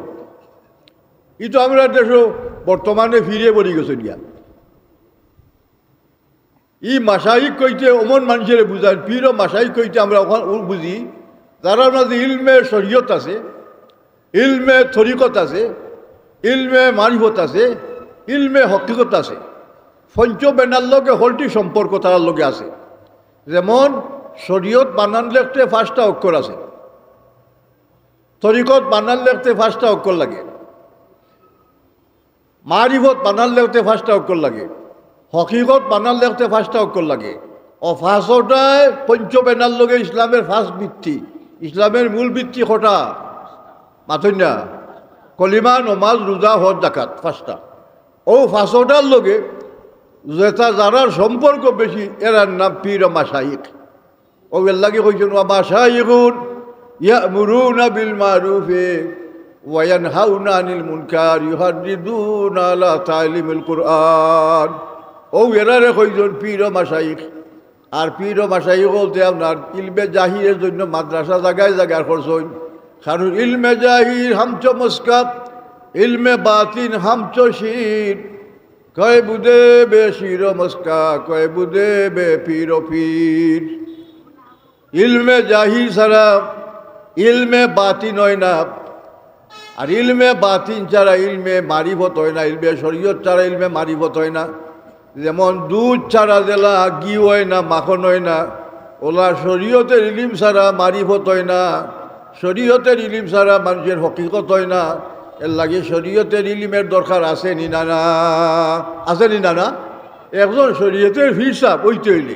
ই তো আমরার দেশো বর্তমানে পীরে ভরি গেছে গিয়া। ই মাশাইখ কইতে অমন মানষরে বুঝাইন, পীর ও মাশাইখ কইতে আমরা অখান বুঝি, যারার মাঝে ইলমে শরীয়ত আছে, ইলমে তরিকত আছে, ইলমে মারিফত আছে, ইলমে হকিকত আছে। পঞ্চ বেনার লগে হকলটি সম্পর্ক তারার লগে আছে। যেমন শরীয়ত বানান লেখতে পাঁচটা অক্ষর আছে, তরিকত বানান লেখতে পাঁচটা অক্ষর লাগে, মারিফত বানান লেখতে পাঁচটা অক্ষর লাগে, হকিকত বানান লেখতে পাঁচটা অক্ষর লাগে। অউ পাঁচটায় পঞ্চ বেনার লগে ইসলামের পাঁচ ভিত্তি, ইসলামের মূল ভিত্তি কয়টা? মাতইন না? কলিমা, নমাজ, রোজা, হজ, জাকাত, পাঁচটা। অউ পাঁচটার লগে যেটা যারার সম্পর্ক বেশি, এরার নাম পীর ও মাশাইখ। অউ এর লাগি কইছইন, "ওয়া মাশাইখুন ইয়া'মুরুনা বিল মা'রুফি ওয়া ইয়ানহাউনা আনিল মুনকার, ইউহাররিদুনা আলা তালিমিল কুরআন।" অউ এরারে কইছইন পীর ও মাশাইখ। আর পীর ও মাশাইখ বলতে আপনার ইলমে জাহিরের জন্য মাদ্রাসা জাগায় জাগায় করছইন। কারণ ইলমে জাহির হামচো মস্কা, ইলমে বাতিন হামচো শির। কয় বুদে বে শির ও মস্কা, কয় বুদে বে পীর ও পীর। ইলমে জাহির ছাড়া ইলমে বাতিন অয় না, আর ইলমে বাতিন ছাড়া ইলমে মারিফত অয় না, ইলমে শরীয়ত ছাড়া ইলমে মারিফত অয় না। যেমন দুধ ছাড়া যেলা ঘি অয় না, মাখন অয় না, অউলা শরীয়তের ইলিম ছাড়া মারিফত অয় না, শরীয়তের ইলিম ছাড়া মানষের হকিকত অয় না। এর লাগি শরীয়তের ইলিমের দরকার আছে নি না, না? আছে নি না, না? একজন শরীয়তের পীর সাব অইতে অইলে,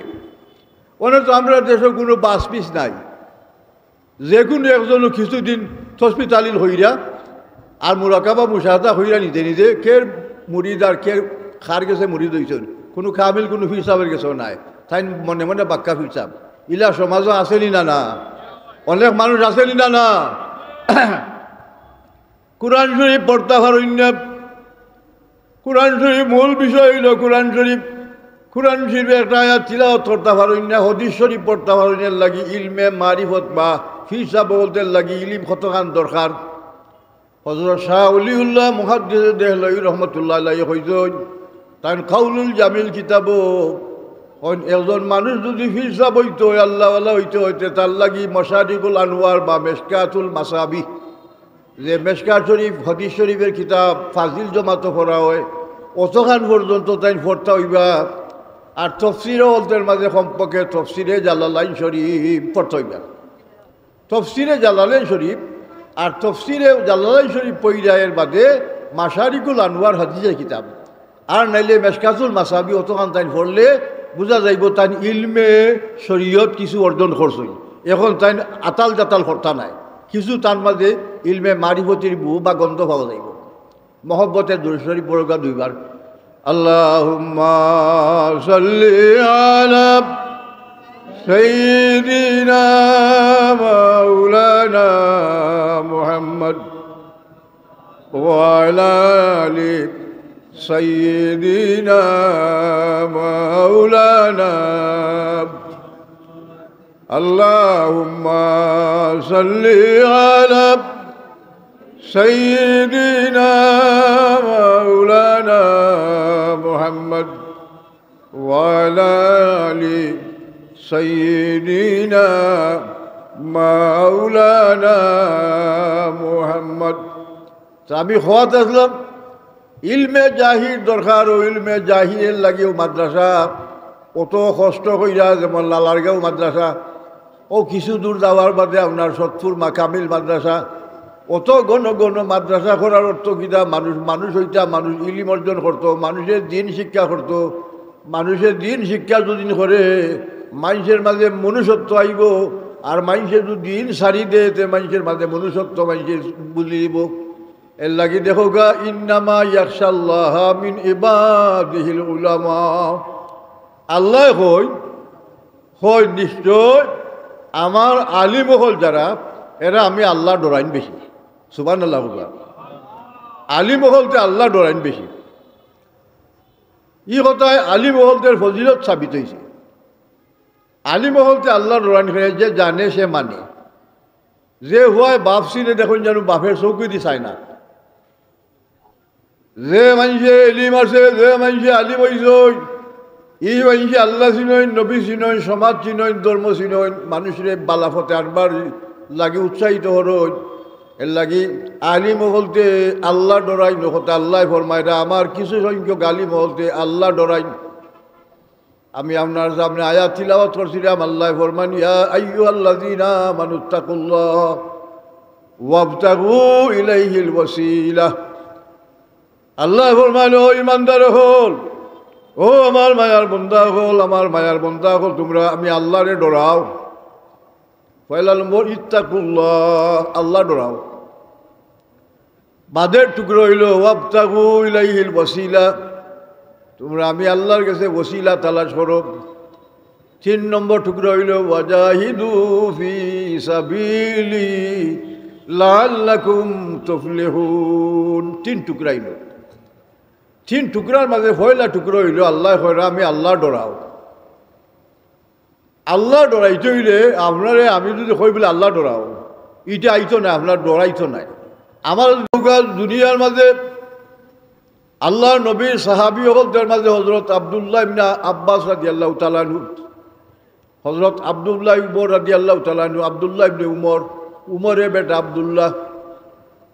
অনে তো আমরার দেশো কুনু বাছ-পিছ নাই। যে কুনু একজনও কিছুদিন তসবি তালিল কইরা আর মুরাকাবা মুশাহাদা কইরা নিজে নিজে কের মুরিদ আর কের কার গেছে মুরিদ অইছইন, কুনু কামিল কুনু পীর সাবর গেছেও নায়। তাইন মনে মনে বাক্কা পীর সাব। ইলা সমাজো আছে নি না, না? অনেক মানুষ আছে নি না, না? কুরআন শরীফ পড়তা পারইন না। কুরআন শরীফ মূল বিষয় অইলো কুরআন শরীফ। কুরআন শরীফর একটা আয়াত তিলাওয়াত করতা পারইন না, হাদিস শরীফ পড়তা পারইন না, এর লাগি ইলমে মারিফত বা পীর সাব বলতে এর লাগি ইলিম কতখান দরকার। হযরত শাহ ওলিউল্লাহ মুহাদ্দিস দেহলভী রহমতুল্লাহ আলাইহি কইছইন, তাইন কাউলুল জামিল কিতাবো কইন, একজন মানুষ যদি পীর সাব অইতো অয়, আল্লাহওয়ালা অইতো অয়, তে তার লাগি মশারিকুল আনওয়ার বা মেশকাতুল মাসাবি, যে মেশকাত শরীফ, হাদিস শরীফর কিতাব, ফাজিল জমাতো পড়া অয়, অতখান পর্যন্ত তাইন পড়তা অইবা। আর তফসিরও অন্তের মাঝে কমপক্ষে তফসিরে জালালাইন শরীফ পড়তা অইবা। তফসিরে জালালাইন শরীফ আর তফসিরে জালালাইন শরীফ পড়িয়া এর বাদে মাশারিকুল আনওয়ার হাদিসর কিতাব, আর নাইলে মেশকাতুল মাসাবি, অতখান তাইন পড়লে বুঝা যাইবো তাইন ইলমে শরীয়ত কিছু অর্জন করছইন। এখন তাইন আতাল জাতাল করতা নায়, কিছু তার মাঝে ইলমে মারিফতির বু বা গন্ধ পাওয়া যাইবো। মহব্বতে দুরূদ শরীফ পড়উক্কা দুইবার। اللهم صل على سيدنا مولانا محمد وعلى آل سيدنا مولانا. اللهم صل على سيدنا مولانا محمد وعلى آل سيدنا مولانا محمد. তে আমি কওয়াত আছলাম, ইলমে জাহির দরকার, অউ ইলমে জাহিরের লাগিও মাদ্রাসা, অত কষ্ট কইরা, যেমন লালারগাঁও মাদ্রাসা, অউ কিছু দূর যাওয়ার বাদে আপনার সৎপুর মাকামিল মাদ্রাসা, অত ঘন ঘন মাদ্রাসা করার অর্থ কিতা? মানুষ মানুষ অইতা, মানুষ ইলিম অর্জন করতো, মানুষরে দিন শিক্ষা করতো। মানুষে দিন শিক্ষা যদি করে, মানষের মাঝে মনুষ্যত্ব আইবো। আর মানষে যদি দিন ছাড়ি দেয়, তে মানষের মাঝে মনুষ্যত্ব মানষে ভুলি দিবো। এর লাগি দেখউক্কা, "ইন্নামা ইয়াখশাল্লাহা মিন ইবাদিহিল উলামা।" আল্লায় কইন, কইন, "নিশ্চয় আমার আলিম অকল যারা, এরা আমি আল্লাহ ডরাইন বেশি।" সুবহানাল্লাহ কউক্কা। আলিম অকলতে আল্লাহ ডরাইন বেশি। ই কথায় আলিম অকলদের ফজিলত সাবিত অইছে। আলিম অকলতে আল্লাহ ডরাইন করে, যে জানে সে মানে। যে হুয়ায় বাপ চিনে দেখইন যেন বাপের চউখেদি চায় না। যে মানষে এলিম আছে, যে মানষে আলিম অইছইন, ই মানষে আল্লাহ চিনইন, নবী চিনইন, সমাজ চিনইন, ধর্ম চিনইন, মানুষরে বালা পথে আনবার লাগি উৎসাহিত করইন। এর লাগি আলিম অকলতে আল্লাহ ডরাইন, কথা আল্লায় ফরমাইরা, আমার কিছু সংখ্যক আলিম অকলতে আল্লাহ ডরাইন। আমি আপনার সামনে আয়াত তিলাওয়াত করছিলাম, আল্লায় ফরমাইন, "ইয়া আইয়ুহাল্লাযীনা আমানুত্তাকুল্লাহ ওয়াবতাগু ইলাইহিল ওয়াসিলা।" আল্লায় ফরমাইন, "ও ইমানদার অকল, ও আমার মায়ার বন্দা অকল, আমার মায়ার বন্দা অকল, তুমরা আমি আল্লাহরে ডরাও।" পয়লা নম্বর, ইত্তাকুল্লাহ, আল্লাহ ডরাও। বাদের টুকরা অইলো, "ওয়াবতাগু ইলাইহিল ওয়াসিলা", তুমরা আমি আল্লাহর গেছে ওসিলা তালাশ করো। তিন নম্বর টুকরা অইলো, "ওয়াজাহিদু ফি সাবিলি লাআল্লাকুম তুফলিহুন।" তিন টুকরা অইলো। তিন টুকরার মাঝে পয়লা টুকরা অইলো, আল্লায় কইরা, "আমি আল্লাহ ডরাও।" আল্লাহ ডরাইতে অইলে আপনারে আমি যুদি কই বলে, "আল্লাহ ডরাও", ইটা আইতো নায়, আপনার ডরাইতো নায়। আমার দুনিয়ার মাঝে আল্লাহর নবীর সাহাবী অকলদের মাঝে হযরত আব্দুল্লাহ ইবনে আব্বাস রাদিয়াল্লাহু তাআলা আনহু, হযরত আব্দুল্লাহ উমর রাদিয়াল্লাহু তাআলা আনহু, আব্দুল্লাহ ইবনে উমর, উমরে বেটা আব্দুল্লাহ,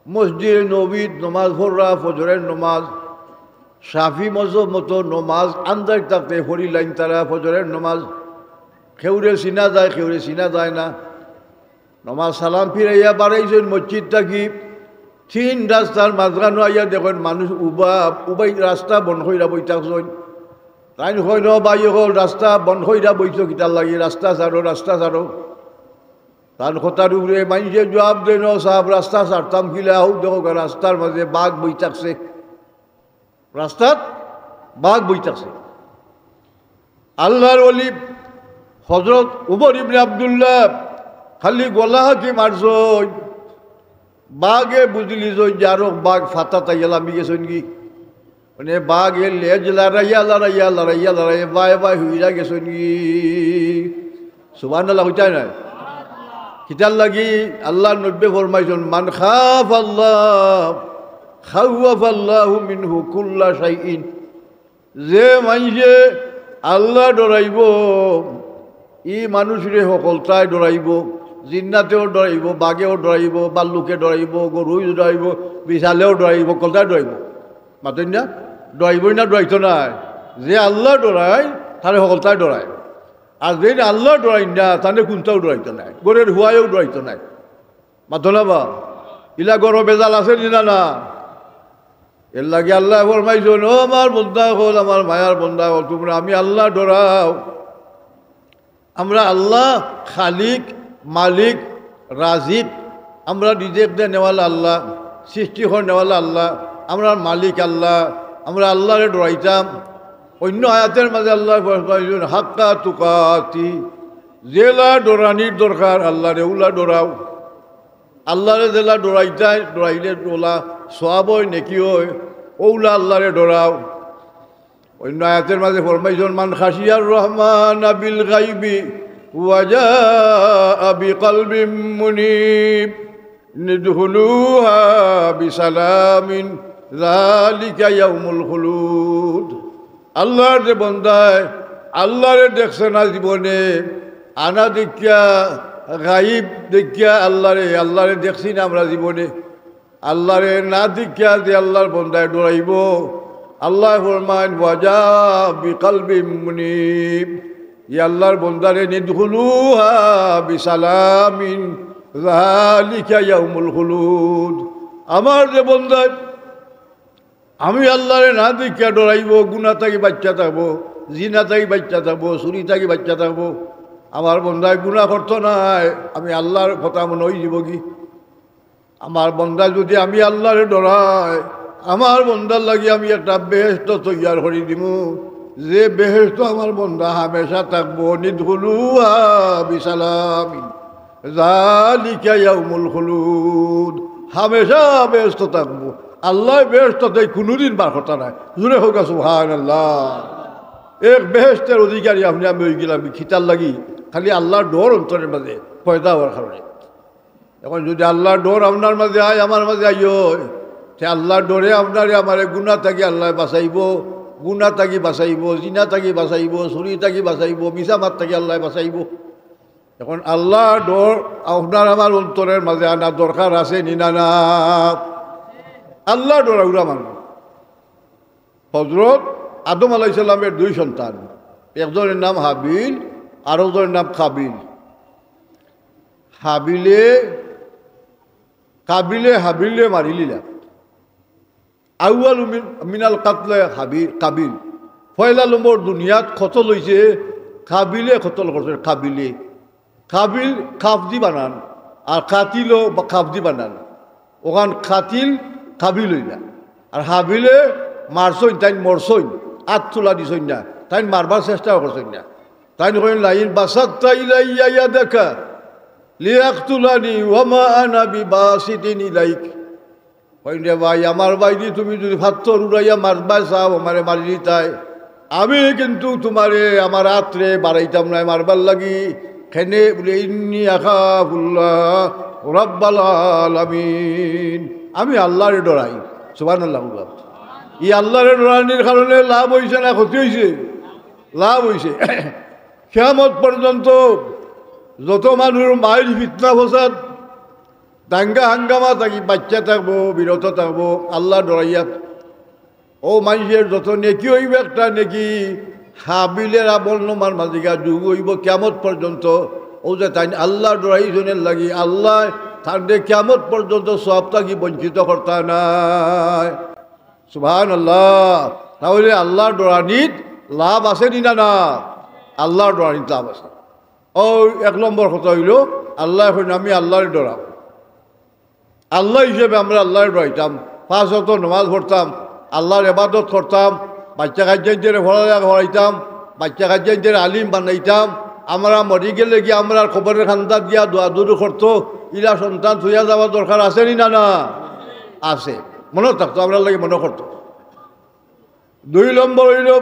মসজিদে নববীত নমাজ পড়রা, ফজরের নমাজ, শাফি মজহব মতো নমাজ আন্দাজ থাকতে পড়িলাইন তারা ফজরের নমাজ। কেউরে চিনা যায়, কেউরে চিনা যায় না। নমাজ সালাম ফিরাইয়া বারইছইন মসজিদ থাকি, তিন রাস্তার মাঝখানো আইয়া দেখইন মানুষ উবা, উবাই রাস্তা বন্ধ কইরা বই থাকছইন। তাইন কইন, "ও ভাই অকল, রাস্তা বন্ধ কইরা বইছো কিতার লাগি? রাস্তা ছাড়ো, রাস্তা ছাড়ো।" তান কথার উপরে মাইনষে জুয়াব দেইন, "ও সাব, রাস্তা ছাড়তাম কিলা? অউ দেখউক্কা, রাস্তার মাঝে বাঘ বই থাকছে, রাস্তাত বাঘ বই থাকছে।" আল্লাহর ওলি হযরত উমর ইবনে আব্দুল্লাহ খালি গলা হাকি মারছইন, বাঘে বুঝিলিছইন যে আরো বাঘ ফাতাত আইয়া লামি গেছইন গি। মানে বাঘে লেজ লড়াইয়া, লড়াইয়া, লড়াইয়া, লড়াইয়া, বায় বায় হুইরা গেছইন গি। সুবহানাল্লাহ কইতায় নায়? কিতার লাগি? আল্লাহর নবীয়ে ফরমাইছইন, "মান খাফাল্লাহ খাওয়াফাল্লাহু মিনহু কুল্লা শাইইন।" যে মাইনষে আল্লাহ ডরাইবো, ই মানুষরে হকলতায় ডরাইবো, জিন্নাতেও ডরাইবো, বাঘেও ডরাইবো, বাল্লুকে ডরাইবো, গরুই ডরাইবো, বিশালেও ডরাইবো, হকলতায় ডরাইবো। মাতইন না? ডরাইবোই না, ডরাইতো নায়। যে আল্লাহ ডরায়, তারে হকলতায় ডরায়। আর যেইন আল্লাহ ডরাইন না, তানে কুন্তাও ডরাইতো নায়, ঘরর হুয়ায়ও ডরাইতো নায়। মাতো না বা? ইলা ঘরো বেজাল আছে নি না? না। এর লাগি আল্লায় ফরমাইছইন, "ও আমার বন্দা অকল, আমার মায়ার বন্দা অকল, তুমরা আমি আল্লাহ ডরাও।" আমরা আল্লাহ খালিক, মালিক, রাজিক, আমরা রিজিক দেনেওয়ালা আল্লাহ, সৃষ্টি করনেওয়ালা আল্লাহ, আমরার মালিক আল্লাহ, আমরা আল্লাহরে ডরাইতাম। অইন্য আয়াতের মাঝে আল্লায় ফরমাইছইন, "হাক্কা তুকাতি", যেলা ডরানির দরকার আল্লাহরে, অউলা ডরাও। আল্লাহরে যেলা ডরাইতায়, ডরাইলে অউলা সওয়াব অয়, নেকি অয়, অউলা আল্লাহরে ডরাও। অইন্য আয়াতের মাঝে ফরমাইছইন, "মান খাশিয়ার রহমানা বিল গাইবি ওয়া জাআ বিকালবিম মুনীব, নিদখুলুহা বিসালামিন, যালিকা ইয়াউমুল খুলুদ।" আল্লাহর যে বন্দায় আল্লাহরে দেখছে না জীবনে, আনা দেখিয়া, গাইব দেখিয়া আল্লাহরে, আল্লাহরে দেখছি না আমরা জীবনে, আল্লাহরে না দেখিয়া যে আল্লাহর বন্দায় ডরাইবো, আল্লায় ফরমাইন, "ওয়া জাআ বিকালবিম মুনীব", ই আল্লাহর বন্দারে, "নিদখুলুহা বিসালামিন, যালিকা ইয়াউমুল খুলুদ।" আমার যে বন্দায় আমি আল্লাহরে না দেখিয়া ডরাইবো, গুনা থাকি বাচ্চা থাকবো, জিনা থাকি বাচ্চা থাকবো, চুরি থাকি বাচ্চা থাকবো, আমার বন্দায় গুনা করতো নায়, আমি আল্লাহর কথা মনো অইযিবো গি। আমার বন্দায় যুদি আমি আল্লাহরে ডরায়, আমার বন্দার লাগি আমি একটা বেহেশত তৈয়ার করি দিমু, যে বেহেশতো আমার বন্দা হামেশা থাকবো। নিদখুলুহা বিসালামিন, যালিকা ইয়াউমুল খুলুদ, হামেশা বেহেশতো থাকবো। আল্লায় বেহেশত থাকি কুনুদিন বার করতা নায়। জুরে কউক্কা সুবহানাল্লাহ। এক বেহেশতর অধিকারী আপনে আমি অইগেলাম কিতার লাগি? খালি আল্লার ডর অন্তরর মাজে পয়দা অওয়ার কারণে। অখন যুদি আল্লার ডর আপনার মাজে আয়, আমার মাজে আইও, তে আল্লার ডরে আপনারে আমারে গুনা থাকি আল্লায় বাচাইবো, গুনা থাকি বাচাইবো, জিনা থাকি বাচাইবো, চুরি থাকি বাচাইবো, মিছা মাত থাকি আল্লায় বাচাইবো। অখন আল্লার ডর আপনার আমার অন্তরর মাজে আনা দরকার আছে নি না, না? আল্লার ডরাউরা মানুষ। হজরত আদম আলাইহিস সালামের দুই সন্তান, একজনর নাম হাবিল, আরকজনর নাম কাবিল। হাবিলে, কাবিলে হাবিলরে মারিলিলা। আউয়ালু মিন-, মিনাল কাতলে হাবি-, কাবিল। পয়লা নম্বর দুনিয়াত কতল অইছে, কাবিলে কতল করছে, কাবিলে। কাবিল কাফ দি বানান, আর কাতিলও বা কাফ দি বানান। অখান কাতিল কাবিল অইলা। আর হাবিলে মারছইন, তাইন মরছইন, আত তুলা দিছইন না, তাইন মারবার চেষ্টাও করছইন না। তাইন কইন, "লাইন বাসাত্তা ইলাইয়া ইয়াদাকা লিয়াকতুলানি ওয়া মা আনা বিবাসিতিন ইলাইক।" কইন, "রে ভাই, আমার ভাইরে তুমি যুদি পাত্থর উড়াইয়া মারবায় চাও, আমারে মারিলিতায়, আমি কিন্তু তুমারে আমার আতরে বাড়াইতাম নায় মারবার লাগি।" কেনে বুলে, "ইন্নী আখাফুল্লাহ রাব্বাল আলামিন।" আমি আল্লারে ডরাই। সুবহানাল্লাহ। ই আল্লারে ডরানির কারণে লাভ অইছে না ক্ষতি অইছে? লাভ অইছে। কিয়ামত পর্যন্ত যত মানুষ মাইর ফিতনা ফসাদ দাঙ্গা হাঙ্গামা থাকি বাঁচিয়া থাকবো, বিরত থাকবো, আল্লাহ ডরাইয়া। অউ মানষর যত নেকি অইবো একটা নেকি, হাবিলর আমলনামার মাঝে গিয়া যোগ অইবো কিয়ামত পর্যন্ত। অউ যে তাইন আল্লাহ ডরাইছইন এরলাগি, আল্লায় তানরে কিয়ামত পর্যন্ত সওয়াব থাকি বঞ্চিত করতা নায়। সুবহানাল্লাহ। তাইলে আল্লাহ ডরানিত লাভ আছে নি না, না? আল্লাহ ডরানিত লাভ আছে। অউ এক নম্বর কথা অইলো, আল্লায় কইন, "আমি আল্লারে ডরাও।" আল্লা হিসাবে আমরা আল্লারে ডরাইতাম, পাঁচ ওয়াক্ত নমাজ পড়তাম, আল্লার ইবাদত করতাম, বাইচ্চা-কাইচ্চাইন্তরে পড়ালেখা করাইতাম, বাইচ্চা-কাইচ্চাইন্তরে আলিম বানাইতাম, আমরা মরি গেলেগি আমরার কবরর কান্দাত গিয়া দোয়া-দুরুদ করতো, ইলা সন্তান থইয়া যাওয়ার দরকার আছে নি না, না? আছে। মনো থাকতো, আমরার লাগি মনো করতো। দুই নম্বর অইলো,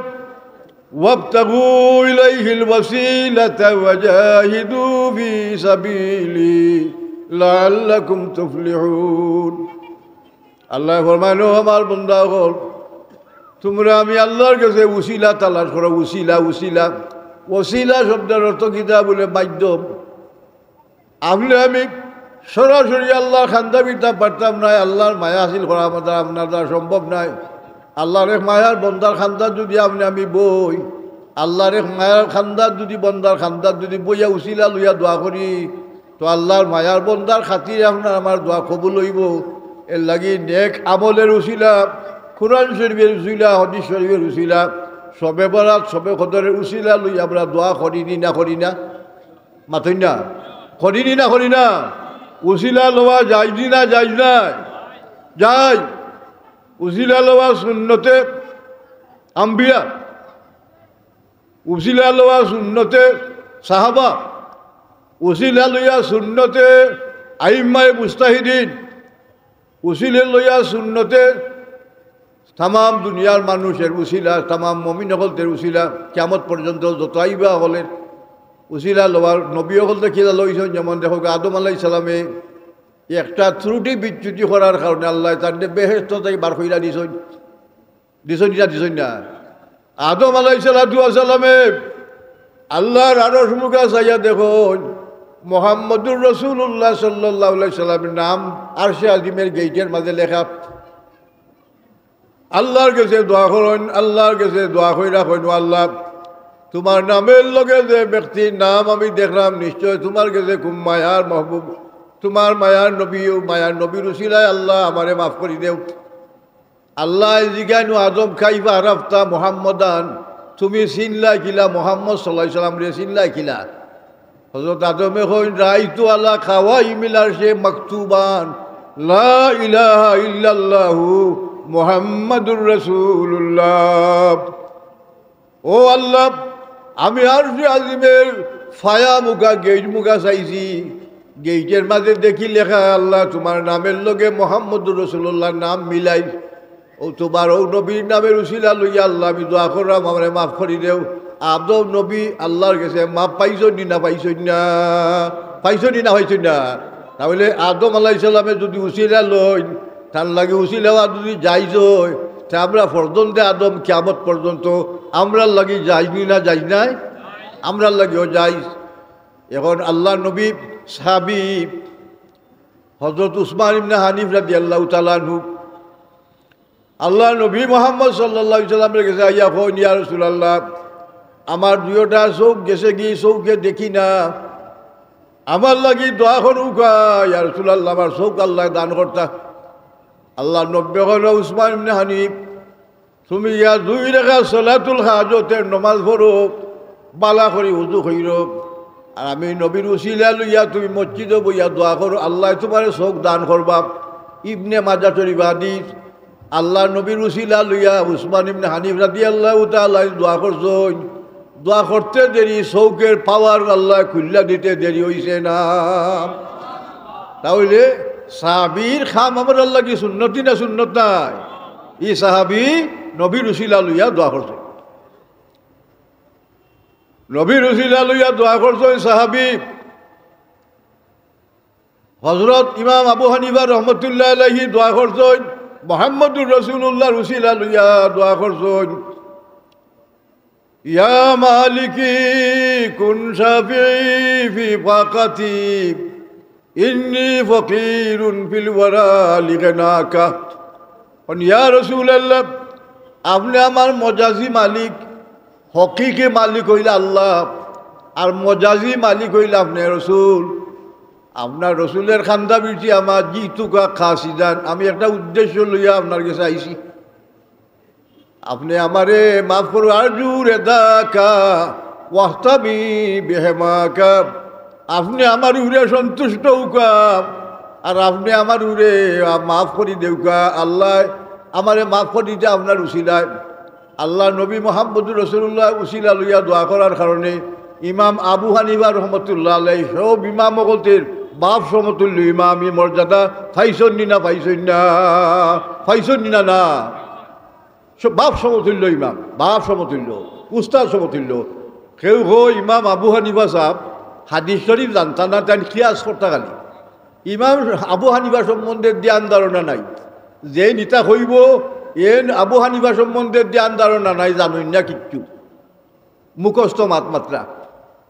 "ওয়াবতাগু ইলাইহিল ওয়াসিলাতা ওয়াজাহিদু ফি সাবিলি লাআল্লাকুম তুফলিহুন।" আল্লায় ফরমাইন, "ও আমার বান্দা অকল, তুমরা আমি আল্লার গেছে উসিলা তালাশ করো, উসিলা, উসিলা।" উসিলা শব্দর অর্থ কিতা? বুলে মাধ্যম। আপনে আমি সরাসরি আল্লার কান্দাত যাইতাম পারতাম নায়, আল্লার মায়া হাসিল করা আমরার দ্বারা সম্ভব নায়। আল্লার এক মায়ার বন্দার কান্দাত যুদি আপনে আমি বই, আল্লার এক মায়ার কান্দাত যুদি বন্দার কান্দাত যুদি বইয়া উসিলা লইয়া দোয়া করি, তো আল্লার মায়ার বন্দার খাতিরে আপনার আমার দোয়া কবুল অইবো। এরলাগি নেক আমলর উসিলা, কুরআন শরিফর উসিলা, হাদিস শরিফর উসিলা, শবে বরাত, শবে কদরর উসিলা লইয়া আমরা দোয়া করি নি না, করি না? মাতইন না? করি নি না, করি না? উসিলা লওয়া জায়েজ নি না, জায়েজ নায়? জায়েজ। উসিলা লওয়া সুন্নতে আম্বিয়া, উসিলা লওয়া সুন্নতে সাহাবা, উসিলা লইয়া সুন্নতে আইম্মায়ে মুজতাহিদিন, উসিলা লইয়া সুন্নতে তামাম দুনিয়ার মানুষর উসিলা, তামাম মুমিন অকলর উসিলা, কিয়ামত পর্যন্ত যত আইবা অকলর উসিলা লওয়ার। নবী অকল তো কিলা লইছইন, যেমন দেখো আদম আলাইহিস সালামে একটা ত্রুটি বিচ্যুতি করার কারণে আল্লায় তানরে বেহেশত থাকি বার করিয়া দিছইন, দিছইন না, দিছইন না? আদম আলাইহিস সালাতু ওয়াস সালামে আল্লার আরশ মুখা চাইয়া দেখইন, মুহাম্মদুর রাসূলুল্লাহ সাল্লাল্লাহু আলাইহি সাল্লামের নাম আরশে আজিমর গেইটর মাঝে লেখা। আল্লার গেছে দোয়া করইন, আল্লার গেছে দোয়া করিয়া কইন, "ও আল্লাহ, তুমার নামর লগে যে ব্যক্তির নাম আমি দেখলাম, নিশ্চয় তুমার গেছে খুব মায়ার মাহবুব, তুমার মায়ার নবী, অউ মায়ার নবীর উসিলায় আল্লাহ আমারে মাফ করি দেও।" আল্লায় জিগাইন, "ও আদম, কাইফা আরাফতা মুহাম্মাদান, তুমি চিনলায় কিলা, মুহাম্মদ সাল্লাল্লাহু আলাইহি সাল্লামরে চিনলায় কিলা?" হযরত আদমে কইন, "রাইতু আলা কাওয়াইমিল আরশে মাকতুবান, লা ইলাহা ইল্লাল্লাহু মুহাম্মাদুর রাসূলুল্লাহ।" ও আল্লাহ, আমি আরশে আজিমর ফায়া মুখা, গেইট মুখা চাইছি, গেইটর মাঝে দেখি লেখা, "আল্লাহ, তুমার নামর লগে মোহাম্মদুর রাসূলুল্লাহর নাম মিলাইল।" অউ তুমার অউ নবীর নামর উছিলা লইয়া আল্লাহ আমি দোয়া কররাম, আমারে মাফ করি দেও। আদম নবী আল্লাহর গেছে মাফ পাইছইন নি না পাইছইন না? পাইছইন নি না পাইছইন না? তা অইলে আদম আলাইহিস সালামে যুদি উছিলা লইন, তান লাগি উছিলা অওয়া যুদি জাইজ অয়, তে আমরা ফরজন্দে আদম কিয়ামত পর্যন্ত আমরার লাগি জাইজ নি না জাইজ নায়? আমরার লাগিও জাইজ। এখন আল্লাহর নবী সাহাবী হযরত উসমান ইবনে হানিফ রাদিয়াল্লাহু তাআলা আনহু আল্লাহর নবী মুহাম্মদ সাল্লাল্লাহু আলাইহি ওয়াসাল্লামের গেছে আইয়া কইন, "ইয়া রাসূলুল্লাহ, আমার দুইওটা চউখ গেছেগি, চউখে দেখি না, আমার লাগি দোয়া করউক্কা, ইয়া রাসূলুল্লাহ, আমার চউখ আল্লায় দান করতা।" আল্লাহর নবীয়ে কইন, "উসমান ইবনে হানিফ, তুমি ইয়া দুই রাকাত সালাতুল হাজতর নমাজ পড়ো, বালা করি উজু কইরো, আর আমি নবীর উছিলা লইয়া তুমি মসজিদো বইয়া দোয়া করো, আল্লায় তুমারে চউখ দান করবা।" ইবনে মাজাহ শরীফ হাদিস। আল্লাহর নবীর উছিলা লইয়া উসমান ইবনে হানিফ রাদিয়াল্লাহু তাআলা আনহু দোয়া করছইন। দোয়া করতে দেরি, চউখর পাওয়ার আল্লায় খুলিয়া দিতে দেরি অইছে না। তা অইলে সাহাবীর কাম আমরার লাগি সুন্নতি না সুন্নত নায়? ই সাহাবী নবীর উছিলা লইয়া দোয়া করছইন। নবীর উছিলা লইয়া দোয়া করছইন সাহাবী। হযরত ইমাম আবু হানিফা রহমতুল্লাহ আলাইহি দোয়া করছইন, মুহাম্মদুর রাসূলুল্লাহর উছিলা লইয়া দোয়া করছইন, "ইয়া মালিকি কুন শাফিঈ ফি ফাকাতি, ইন্নী ফাকিরুন ফিল ওয়ারা লিগিনাকা।" কইন, "ইয়া রাসূলুল্লাহ, আপনে আমার মজাজি মালিক, হকিকি মালিক অইলা আল্লাহ, আর মজাজি মালিক অইলা আপনে রসুল। আপনার রসুলর কান্দা বিরছি আমার, জিতুকা কাসিদান, আমি একটা উদ্দেশ্য লইয়া আপনার গেছে আইছি। আপনে আমারে মাফ করো, আরজু রেদাকা ওয়াহতাবি বিহেমাকা।" আপনে আমার উপরে সন্তুষ্ট অউকা, আর আপনে আমার উপরে, আ, মাফ করি দেউকা। আল্লায় আমারে মাফ করি দিতা আপনার উছিলায়। আল্লাহর নবী মুহাম্মদুর রাসূলুল্লাহর উছিলা লইয়া দোয়া করার কারণে ইমাম আবু হানিফা রহমতুল্লাহ আলাইহি সব ইমাম অকলর বাপ সমতুল্য ইমামি মর্যাদা পাইছইন নি না পাইছইন না? পাইছইন নি না? না, সব বাপ সমতুল্য ইমাম, বাপ সমতুল্য, উস্তাদ সমতুল্য। কেউ কয় ইমাম আবু হানিফা সাব হাদিস শরীফ জানতা না, তাইন কিয়াস করতা খালি। ইমাম আবু হানিফা সম্বন্ধে জ্ঞান ধারণা নাই। যেইন ইতা কইবো, এইন আবু হানিফা সম্বন্ধে জ্ঞান ধারণা নাই, জানইন না কিচ্ছু, মুখস্থ মাত মাত্রা।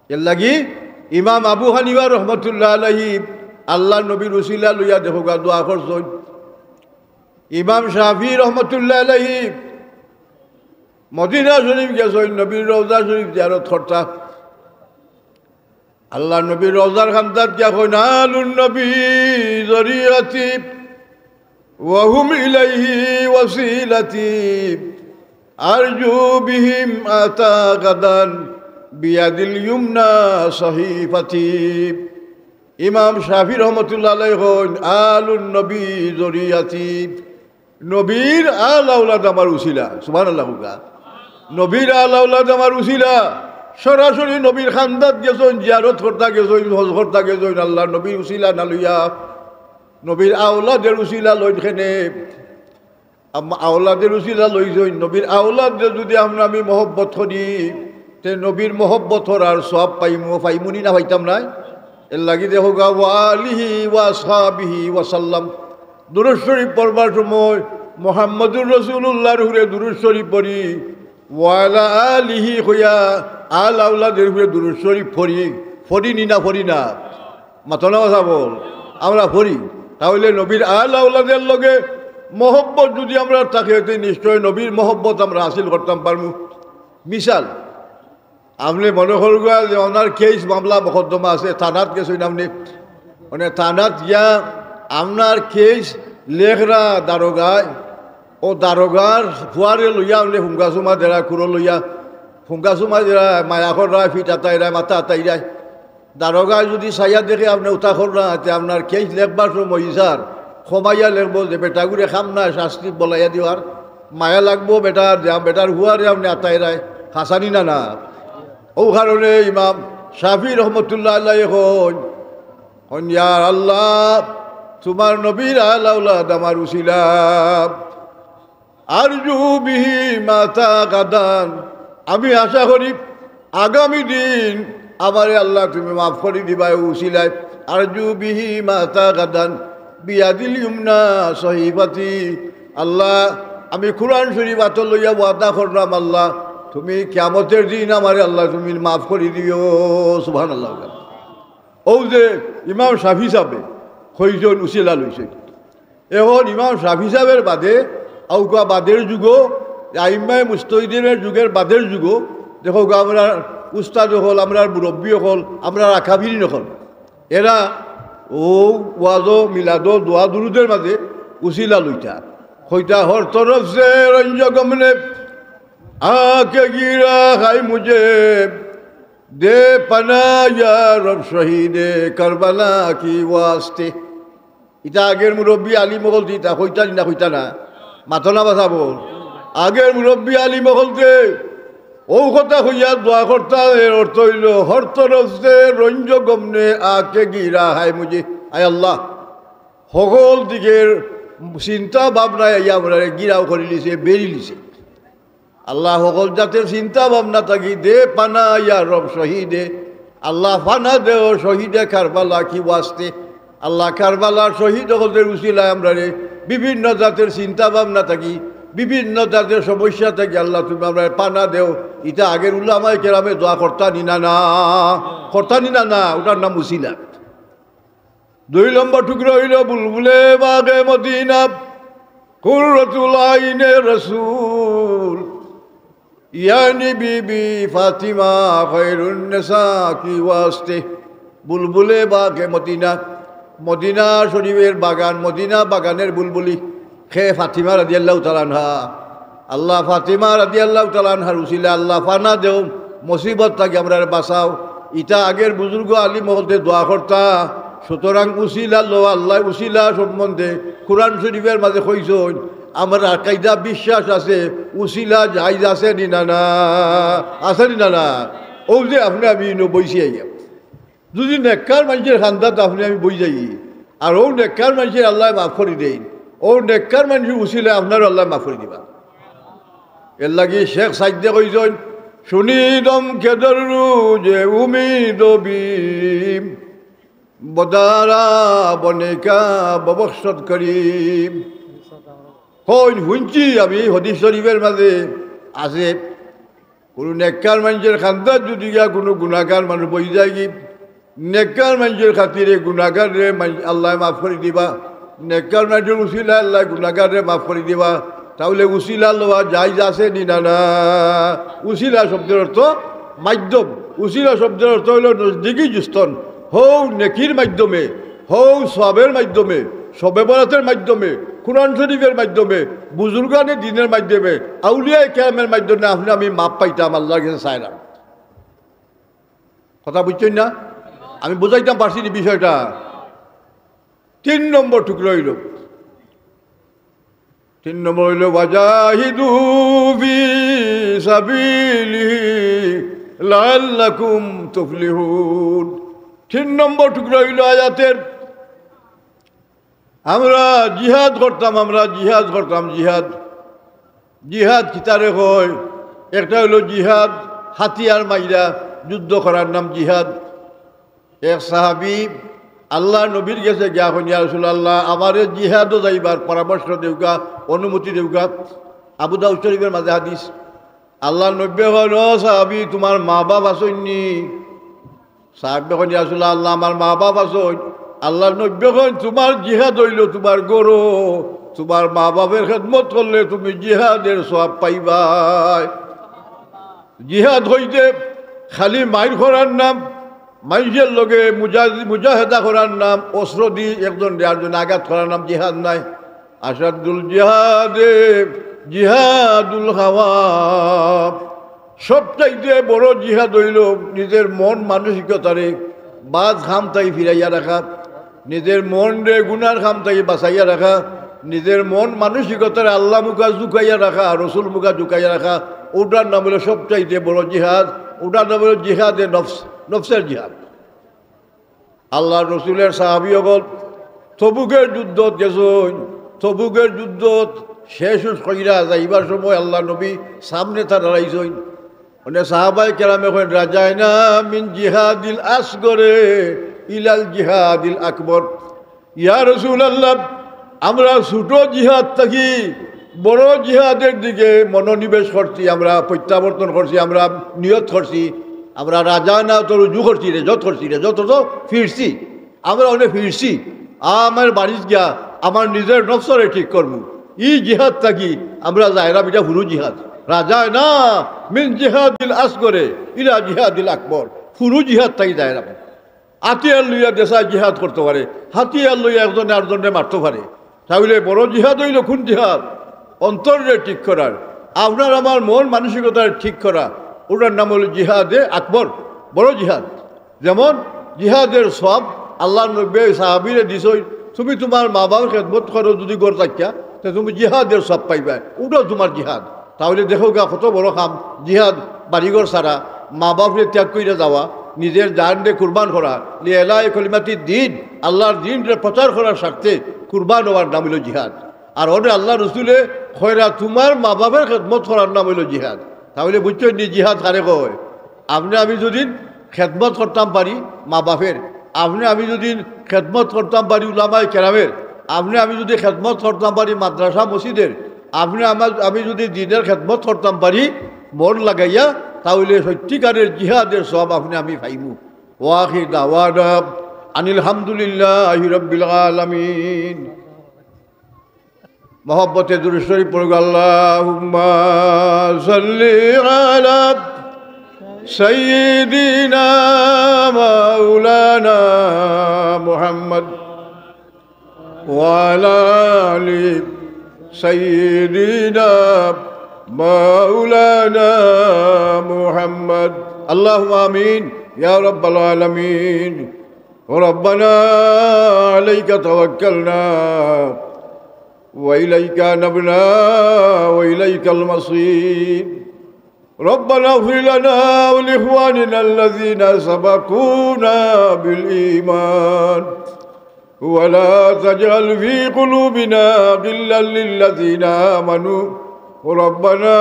এরলাগি ইমাম আবু হানিফা রহমতুল্লাহ আলাইহি আল্লাহর নবীর উছিলা লইয়া দেখউক্কা দোয়া করছইন। ইমাম শাফি রহমতুল্লাহ আলাইহি মদিনা শরীফ গেছইন, নবীর রওজা শরীফ জিয়ারত করতা। আল্লাহর নবীর রওজার কান্দাত গিয়া কইন, "আলুন নবী জরিয়াতি ওয়া হুম ইলাইহি ওয়াসিলাতি, আরজু বিহিম আতা গাদান বিয়াদিল ইউমনা সহিফাতি।" ইমাম শাফি রহমতুল্লাহ আলাইহি কইন, "আলুন নবী জরিয়াতি।" নবীর আল আওলাদ আমার উছিলা। সুবহানাল্লাহ কউক্কা। নবীর আল আওলাদ আমার উছিলা। সরাসরি নবীর কান্দাত গেছইন, জিয়ারত করতা গেছইন, হজ করতা গেছইন, আল্লাহর নবীর উছিলা না লইয়া, নবীর আওলাদর উছিলা লইন কেনে? আম-, আওলাদর উছিলা লইছইন। নবীর আওলাদরে যুদি আমরা আমি মহব্বত করি, তে নবীর মহব্বত করার সওয়াব পাইমু, পাইমু নি না পাইতাম নায়? এরলাগি দেখউক্কা, "ওয়া আলিহি ওয়া আসহাবিহি ওয়া সাল্লাম।" দুরূদ শরীফ পড়বার সময় মুহাম্মদুর রাসূলুল্লাহর উপরে দুরূদ শরীফ পড়ি, "ওয়া আলা আলিহি" কইয়া আল আওলাদর উপরে দুরূদ শরীফ পড়ি, পড়ি নি না পড়ি না? মাতো না কথা বল, আমরা পড়ি। তা অইলে নবীর আল আওলাদর লগে মহব্বত যুদি আমরার থাকে, তে নিশ্চয় নবীর মহব্বত আমরা হাসিল করতাম পারমু। মিসাল, আপনে মনো করউক্কা যে আপনার কেস মামলা মকদ্দমা আছে, থানাত গেছইন আপনে, মানে থানাত গিয়া আপনার কেস লেখরা দারোগায়, অউ দারোগার ফুয়ারে লইয়া আপনে ফুঙ্গা চুমা দেরা, কুরো লইয়া ফুঙ্গা চুমা দেরা, মায়া কররা, ফিট আতাইরা, মাথা আতাইরা। দারোগায় যুদি চাইয়া দেখে আপনে উতা কররা, তে আপনার কেস লেখবার সময় ইছার কমাইয়া লেখবো যে বেটাগুরে কাম নাই, শাস্তি বলাইয়া দিবার। মায়া লাগবো বেটার, যে বেটার ফুয়ারে আপনে আতাইরায়, হাছা নি না না? অউ কারণে ইমাম শাফি রহমতুল্লাহ আলাইহি কইন, কইন, ইয়া আল্লাহ, তুমার নবীর আল আওলাদ আমার উসিলা। আরজু বিহি মা আতা গাদান, আমি আশা করি আগামী দিন আমারে আল্লাহ তুমি মাফ করি দিবায় অউ উসিলায়। আরজু বিহি মা আতা গাদান, বিয়াদিল ইউমনা সহিফাতি। আল্লাহ, আমি কুরআন শরীফ আতো লইয়া ওয়াদা করলাম, আল্লাহ, তুমি কিয়ামতর দিন আমারে আল্লাহ তুমি মাফ করি দিও। সুবহানাল্লাহ। অউ যে ইমাম শাফি সাবে কয়জন উসিলা লইছইন, এখন ইমাম শাফি সাবর বাদে, অউকা বাদর যুগো, আইম্মায়ে মুজতাহিদিনর যুগর বাদর যুগো, দেখউক্কা, আমরার উস্তাদ অকল, আমরার মুরব্বি অকল, আমরার আকাবিরিন অকল, এরা অউ ওয়াজো, মিলাদো, দোয়া দুরুদর মাজে উসিলা লইতা। কইতা, হর তরফ সে রঞ্জ গম নে আকে গিরা হায় মুঝে, দে পানা ইয়া রব শহীদে কারবালা কি ওয়াস্তে। ইতা আগর মুরব্বি আলিম অকলতে ইতা কইতা নি না কইতা না? মাতো না বা সাব। আগর মুরব্বি আলিম অকলতে অউ কথা কইয়া দোয়া করতা, এর অর্থ অইলো, হর তরফ সে রঞ্জ গম নে আকে গিরা হায় মুঝে। আয় আল্লাহ, হকল দিকর চিন্তা ভাবনায় আইয়া আমরারে ঘিরাও করিলিছে, বেড়িলিছে। আল্লাহ, হকল জাতর চিন্তা ভাবনা থাকি দে পানা ইয়া রব শহীদে। আল্লাহ, পানা দেও শহীদে কারবালা কি ওয়াস্তে। আল্লাহ, কারবালার শহীদ অকলর উসিলায় আমরারে বিভিন্ন জাতর চিন্তা ভাবনা থাকি, বিভিন্ন জাতর সমস্যা থাকি আল্লাহ তুমি আমরারে পানা দেও। ইতা আগর উলামায়ে কেরামে দোয়া করতা নি না না? করতা নি না না? অটার নাম উসিলা। দুই নম্বর টুকরা অইলো বুলবুলে বাগে মদিনা, কুররাতুল আইনে রসুল, ইয়ানি বিবি ফাতিমা খয়রুন নিসা কি ওয়াস্তে। বুলবুলে বাগে মদিনা, মদিনা শরীফর বাগান, মদিনা বাগানর বুলবুলি কে? ফাতিমা রাদিয়াল্লাহু তাআলা আনহা। আল্লাহ, ফাতিমা রাদিয়াল্লাহু তাআলা আনহার উসিলা আল্লাহ পানা দেও, মুসিবত থাকি আমরারে বাঁচাও। ইতা আগর বুজুর্গ আলিম অকলতে দোয়া করতা। সুতরাং উসিলা লওয়া, আল্লাহ উসিলা সম্বন্ধে কুরআন শরীফর মাজে কইছইন, আমরার আকিদা বিশ্বাস আছে, উসিলা জায়েজ আছে নি না না? আছে নি না না? অউ যে আপনে আমি ইনো বইছি আইয়া, যুদি নেককার মানষর কান্দাত আপনে আমি বই যাই, আর অউ নেককার মানষরে আল্লায় মাফ করি দেইন, অউ নেককার মানষর উসিলায় আপনারেও আল্লায় মাফ করি দিবা। এরলাগি শেখ সাইদে কইছইন, শুনিদম কেদর রুজে উমিদ বিম, বদারা বনেকা ববখশত করিম। কইন, হুনছি আমি, হাদিস শরীফর মাজে আছে, কুনু নেককার মানষর কান্দাত যুদি গিয়া কুনু গুনাগার মানুষ বই যায়গি, নেককার মানষর খাতিরে গুনাগাররে মান-, আল্লায় মাফ করি দিবা, নেককার মানষর উসিলায় আল্লায় গুনাগাররে মাফ করি দিবা, তাইলে উসিলা লওয়া জায়েজ আছে নি না না? উসিলা শব্দর অর্থ মাধ্যম। উসিলা শব্দর অর্থ অইলো নজদিকি জুস্তন। হউ নেকির মাধ্যমে, হউ সওয়াবর মাধ্যমে, শবে বরাতর মাধ্যমে, কুরআন শরীফর মাধ্যমে, বুজুর্গানে দ্বীনর মাধ্যমে, আউলিয়ায়ে কেরামর মাধ্যমে আপনে আমি মাফ পাইতাম, আল্লার গেছে চাইলাম। কথা বুঝছইন না? আমি বুঝাইতাম পারছি নি বিষয়টা? তিন নম্বর টুকরা অইলো, তিন নম্বর অইলো, "ওয়াজাহিদু ফি সাবিলিহি লাআল্লাকুম তুফলিহুন।" তিন নম্বর টুকরা অইলো আয়াতর, আমরা জিহাদ করতাম, আমরা জিহাদ করতাম, জিহাদ। জিহাদ কিতারে কয়? একটা অইলো জিহাদ, হাতিয়ার মাইরা যুদ্ধ করার নাম জিহাদ। এক সাহাবী আল্লার নবীর গেছে গিয়া কইন, "ইয়া রাসুলাল্লাহ, আমারে জিহাদো যাইবার পরামর্শ দেউক্কা, অনুমতি দেউক্কা।" আবু দাউদ শরীফর মাজে হাদিস। আল্লার নবীয়ে কইন, "ও সাহাবী, তুমার মা-বাফ আছইন নি?" সাহাবীয়ে কইন, "ইয়া রাসুলাল্লাহ, আমার মা-বাফ আছইন।" আল্লার নবীয়ে কইন, "তুমার জিহাদ অইলো তুমার ঘরো, তুমার মা-বাফর খেদমত করলে তুমি জিহাদর সওয়াব পাইবায়।" জিহাদ অইছে খালি মাইর করার নাম, মানষর লগে মুজা-, মুজাহেদা করার নাম, অস্ত্র দি একজনরে আরকজনে আঘাত করার নাম জিহাদ নায়। আশাদ্দুল জিহাদে জিহাদুল হাওয়া, সবচাইতে বড় জিহাদ অইলো নিজর মন মানসিকতারে বাদ কাম থাকি ফিরাইয়া রাখা। নিজর মনরে গুনার কাম থাকি বাঁচাইয়া রাখা, নিজর মন মানসিকতারে আল্লা মুখা ঝুকাইয়া রাখা, রসুল মুখা ঝুকাইয়া রাখা, অটার নাম অইলো সবচাইতে বড় জিহাদ, অটার নাম অইলো জিহাদে নফস, নফসর জিহাদ। আল্লাহর রসুলের সাহাবী অকল তবুকের যুদ্ধত গেছইন। তবুকের যুদ্ধত শেষ কইরা যাইবার সময় আল্লাহর নবী সামনে তারার আইছইন। মানে সাহাবায়ে কেরামে কইন, "রাজায়না মিন জিহাদিল আসগরে ইলাল জিহাদিল আকবর।" ইয়া রাসূলুল্লাহ, আমরা ছোট জিহাদ থাকি বড় জিহাদের দিকে মনোনিবেশ করছি, আমরা প্রত্যাবর্তন করছি, আমরা নিয়ত করছি, আমরা রাজায়না তো রুজু করছি, রেজত করছি, রেজত তো ফিরছি, আমরা অনে ফিরছি, আমার বাড়িত গিয়া আমার নিজের নফসরে ঠিক করমু। ই জিহাদ থাকি আমরা যাইরাম, ইটা হুরু জিহাদ। রাজায়না মিন জিহাদিল আসগরে ইলা জিহাদিল আকবর, হুরু জিহাদ থাকি যাইরাম। হাতিয়ার লইয়া দেশায় জিহাদ করতো পারে, হাতিয়ার লইয়া একজনে আরজনরে মারতো পারে। তাইলে বড় জিহাদ অইলো কুন জিহাদ? অন্তররে ঠিক করার, আপনার আমার মন মানসিকতারে ঠিক করা, ওটার নাম অইলো জিহাদে আকবর, বড় জিহাদ। যেমন জিহাদের সওয়াব আল্লাহর নবীয়ে সাহাবীরে দিছইন, তুমি তুমার মা বাবার খেদমত করো যদি ঘর থাকিয়া, তে তুমি জিহাদের সওয়াব পাইবায়, ওটাও তুমার জিহাদ। তাইলে দেখো গা কত বড় কাম, জিহাদ বাড়িঘর ছাড়া, মা বাপরে ত্যাগ কইরা যাওয়া, নিজের জানরে কুরবান করা, লিইলাই কলিমাতি দ্বীন, আল্লাহর দ্বীনরে প্রচার করার স্বার্থে কুরবান হওয়ার নাম অইলো জিহাদ। আর অনে আল্লাহর রসুলে কইরা তুমার মা বাপের খেদমত করার নাম অইলো জিহাদ। তাইলে বুঝছইন নি জিহাদ কারে কয়? আপনে আমি যদি খেদমত করতাম পারি মা বাপের, আপনে আমি যদি খেদমত করতাম পারি উলামায়ে কেরামের, আপনে আমি যদি খেদমত করতাম পারি মাদ্রাসা মসজিদের, আপনে আমার, আমি যদি দ্বীনের খেদমত করতাম পারি মন লাগাইয়া, তাইলে সত্যিকারের জিহাদের সওয়াব আপনে আমি পাইমু। ওয়া আখির দাওয়ানা আনিল হামদুলিল্লাহি রাব্বিল আলামিন। মহব্বতে দুরূদ শরীফ পড়ুক, আল্লাহুম্মা সাল্লি আলা সাইয়্যিদিনা মাওলানা মুহাম্মদ ওয়া আলা আলি সাইয়্যিদিনা মাওলানা মুহাম্মদ। আল্লাহুম্মা আমিন ইয়া রাব্বাল আলামিন। ربنا عليك توكلنا وإليك أنبنا وإليك المصير. ربنا اغفر لنا ولإخواننا الذين سبقونا بالإيمان ولا تجعل في قلوبنا غلا للذين آمنوا ربنا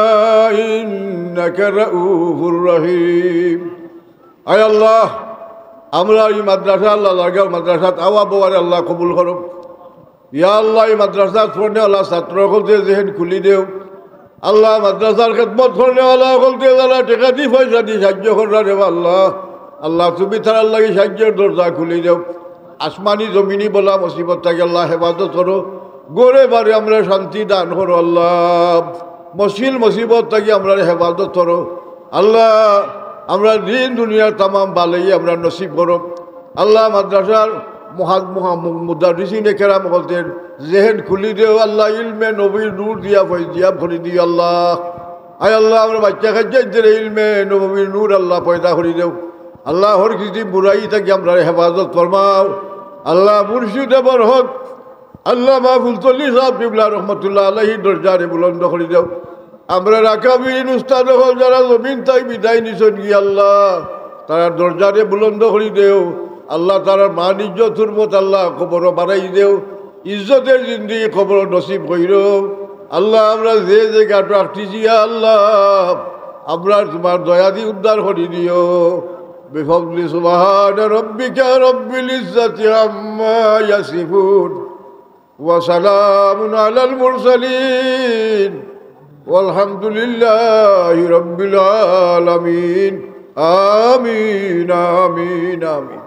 إنك رؤوف رحيم. আয় আল্লাহ, আমরা ই মাদ্রাসা, আল্লাহ, লাগাও মাদ্রাসাত আওয়া বওয়ারে আল্লাহ কবুল করো। ইয়া আল্লাহ, ই মাদ্রাসাত পড়নেওয়ালা ছাত্র অকলতে জেহেন খুলি দেও। আল্লাহ, মাদ্রাসার খেদমত করনেওয়ালা অকলতে যারা টেকা দি পয়সা দি সাহায্য কররা রে আল্লাহ, আল্লাহ, তুমি তারার লাগি সাহায্যর দরজা খুলি দেও। আসমানি জমিনি বালা মুসিবত থাকি আল্লাহ হেফাজত করো। ঘরে বারে আমরারে শান্তি দান করো আল্লাহ। মুশকিল মুসিবত থাকি আমরারে হেফাজত করো আল্লাহ। আমরার দিন দুনিয়ার তামাম ভালাই আমরারে নসিব করো আল্লাহ। মাদ্রাসার মুহাদ-, মুহা-, মু-, মুদাররিসিনে কেরাম অকলতে জেহেন খুলি দেও আল্লাহ। ইলমে নবীর নূর দিয়া ফয়েজিয়াব করি দিও আল্লাহ। আয় আল্লাহ, আমরার বাইচ্চা কাইচ্চাইন্তরে ইলমে নবীর নূর আল্লাহ পয়দা করি দেও আল্লাহ। হর কিসিম বুরাই থাকি আমরারে হেফাজত ফরমাও আল্লাহ। মুর্শিদে বরহক আল্লামা ফুলতলি সাহেব কিবলা রহমতুল্লাহ আলাইহির দরজারে বুলন্দ করি দেও। আমরার আকাবিরিন উস্তাদ অকল যারা জমিন থাকি বিদায় নিছইন গি আল্লাহ, তারার দরজারে বুলন্দ করি দেও আল্লাহ। তারার মান ইজ্জত হুরমত আল্লাহ কবরো বাড়াই দেও। ইজ্জতের জিন্দেগি কবরো নসিব কইরো আল্লাহ। আমরা যে জাগাত আটকিছি আল্লাহ, আমরারে তুমার দয়া দি উদ্ধার করি দিও। بفضل سبحان ربك رب العزة عما يصفون وسلام على المرسلين والحمد لله رب العالمين. آمين، آمين، آمين.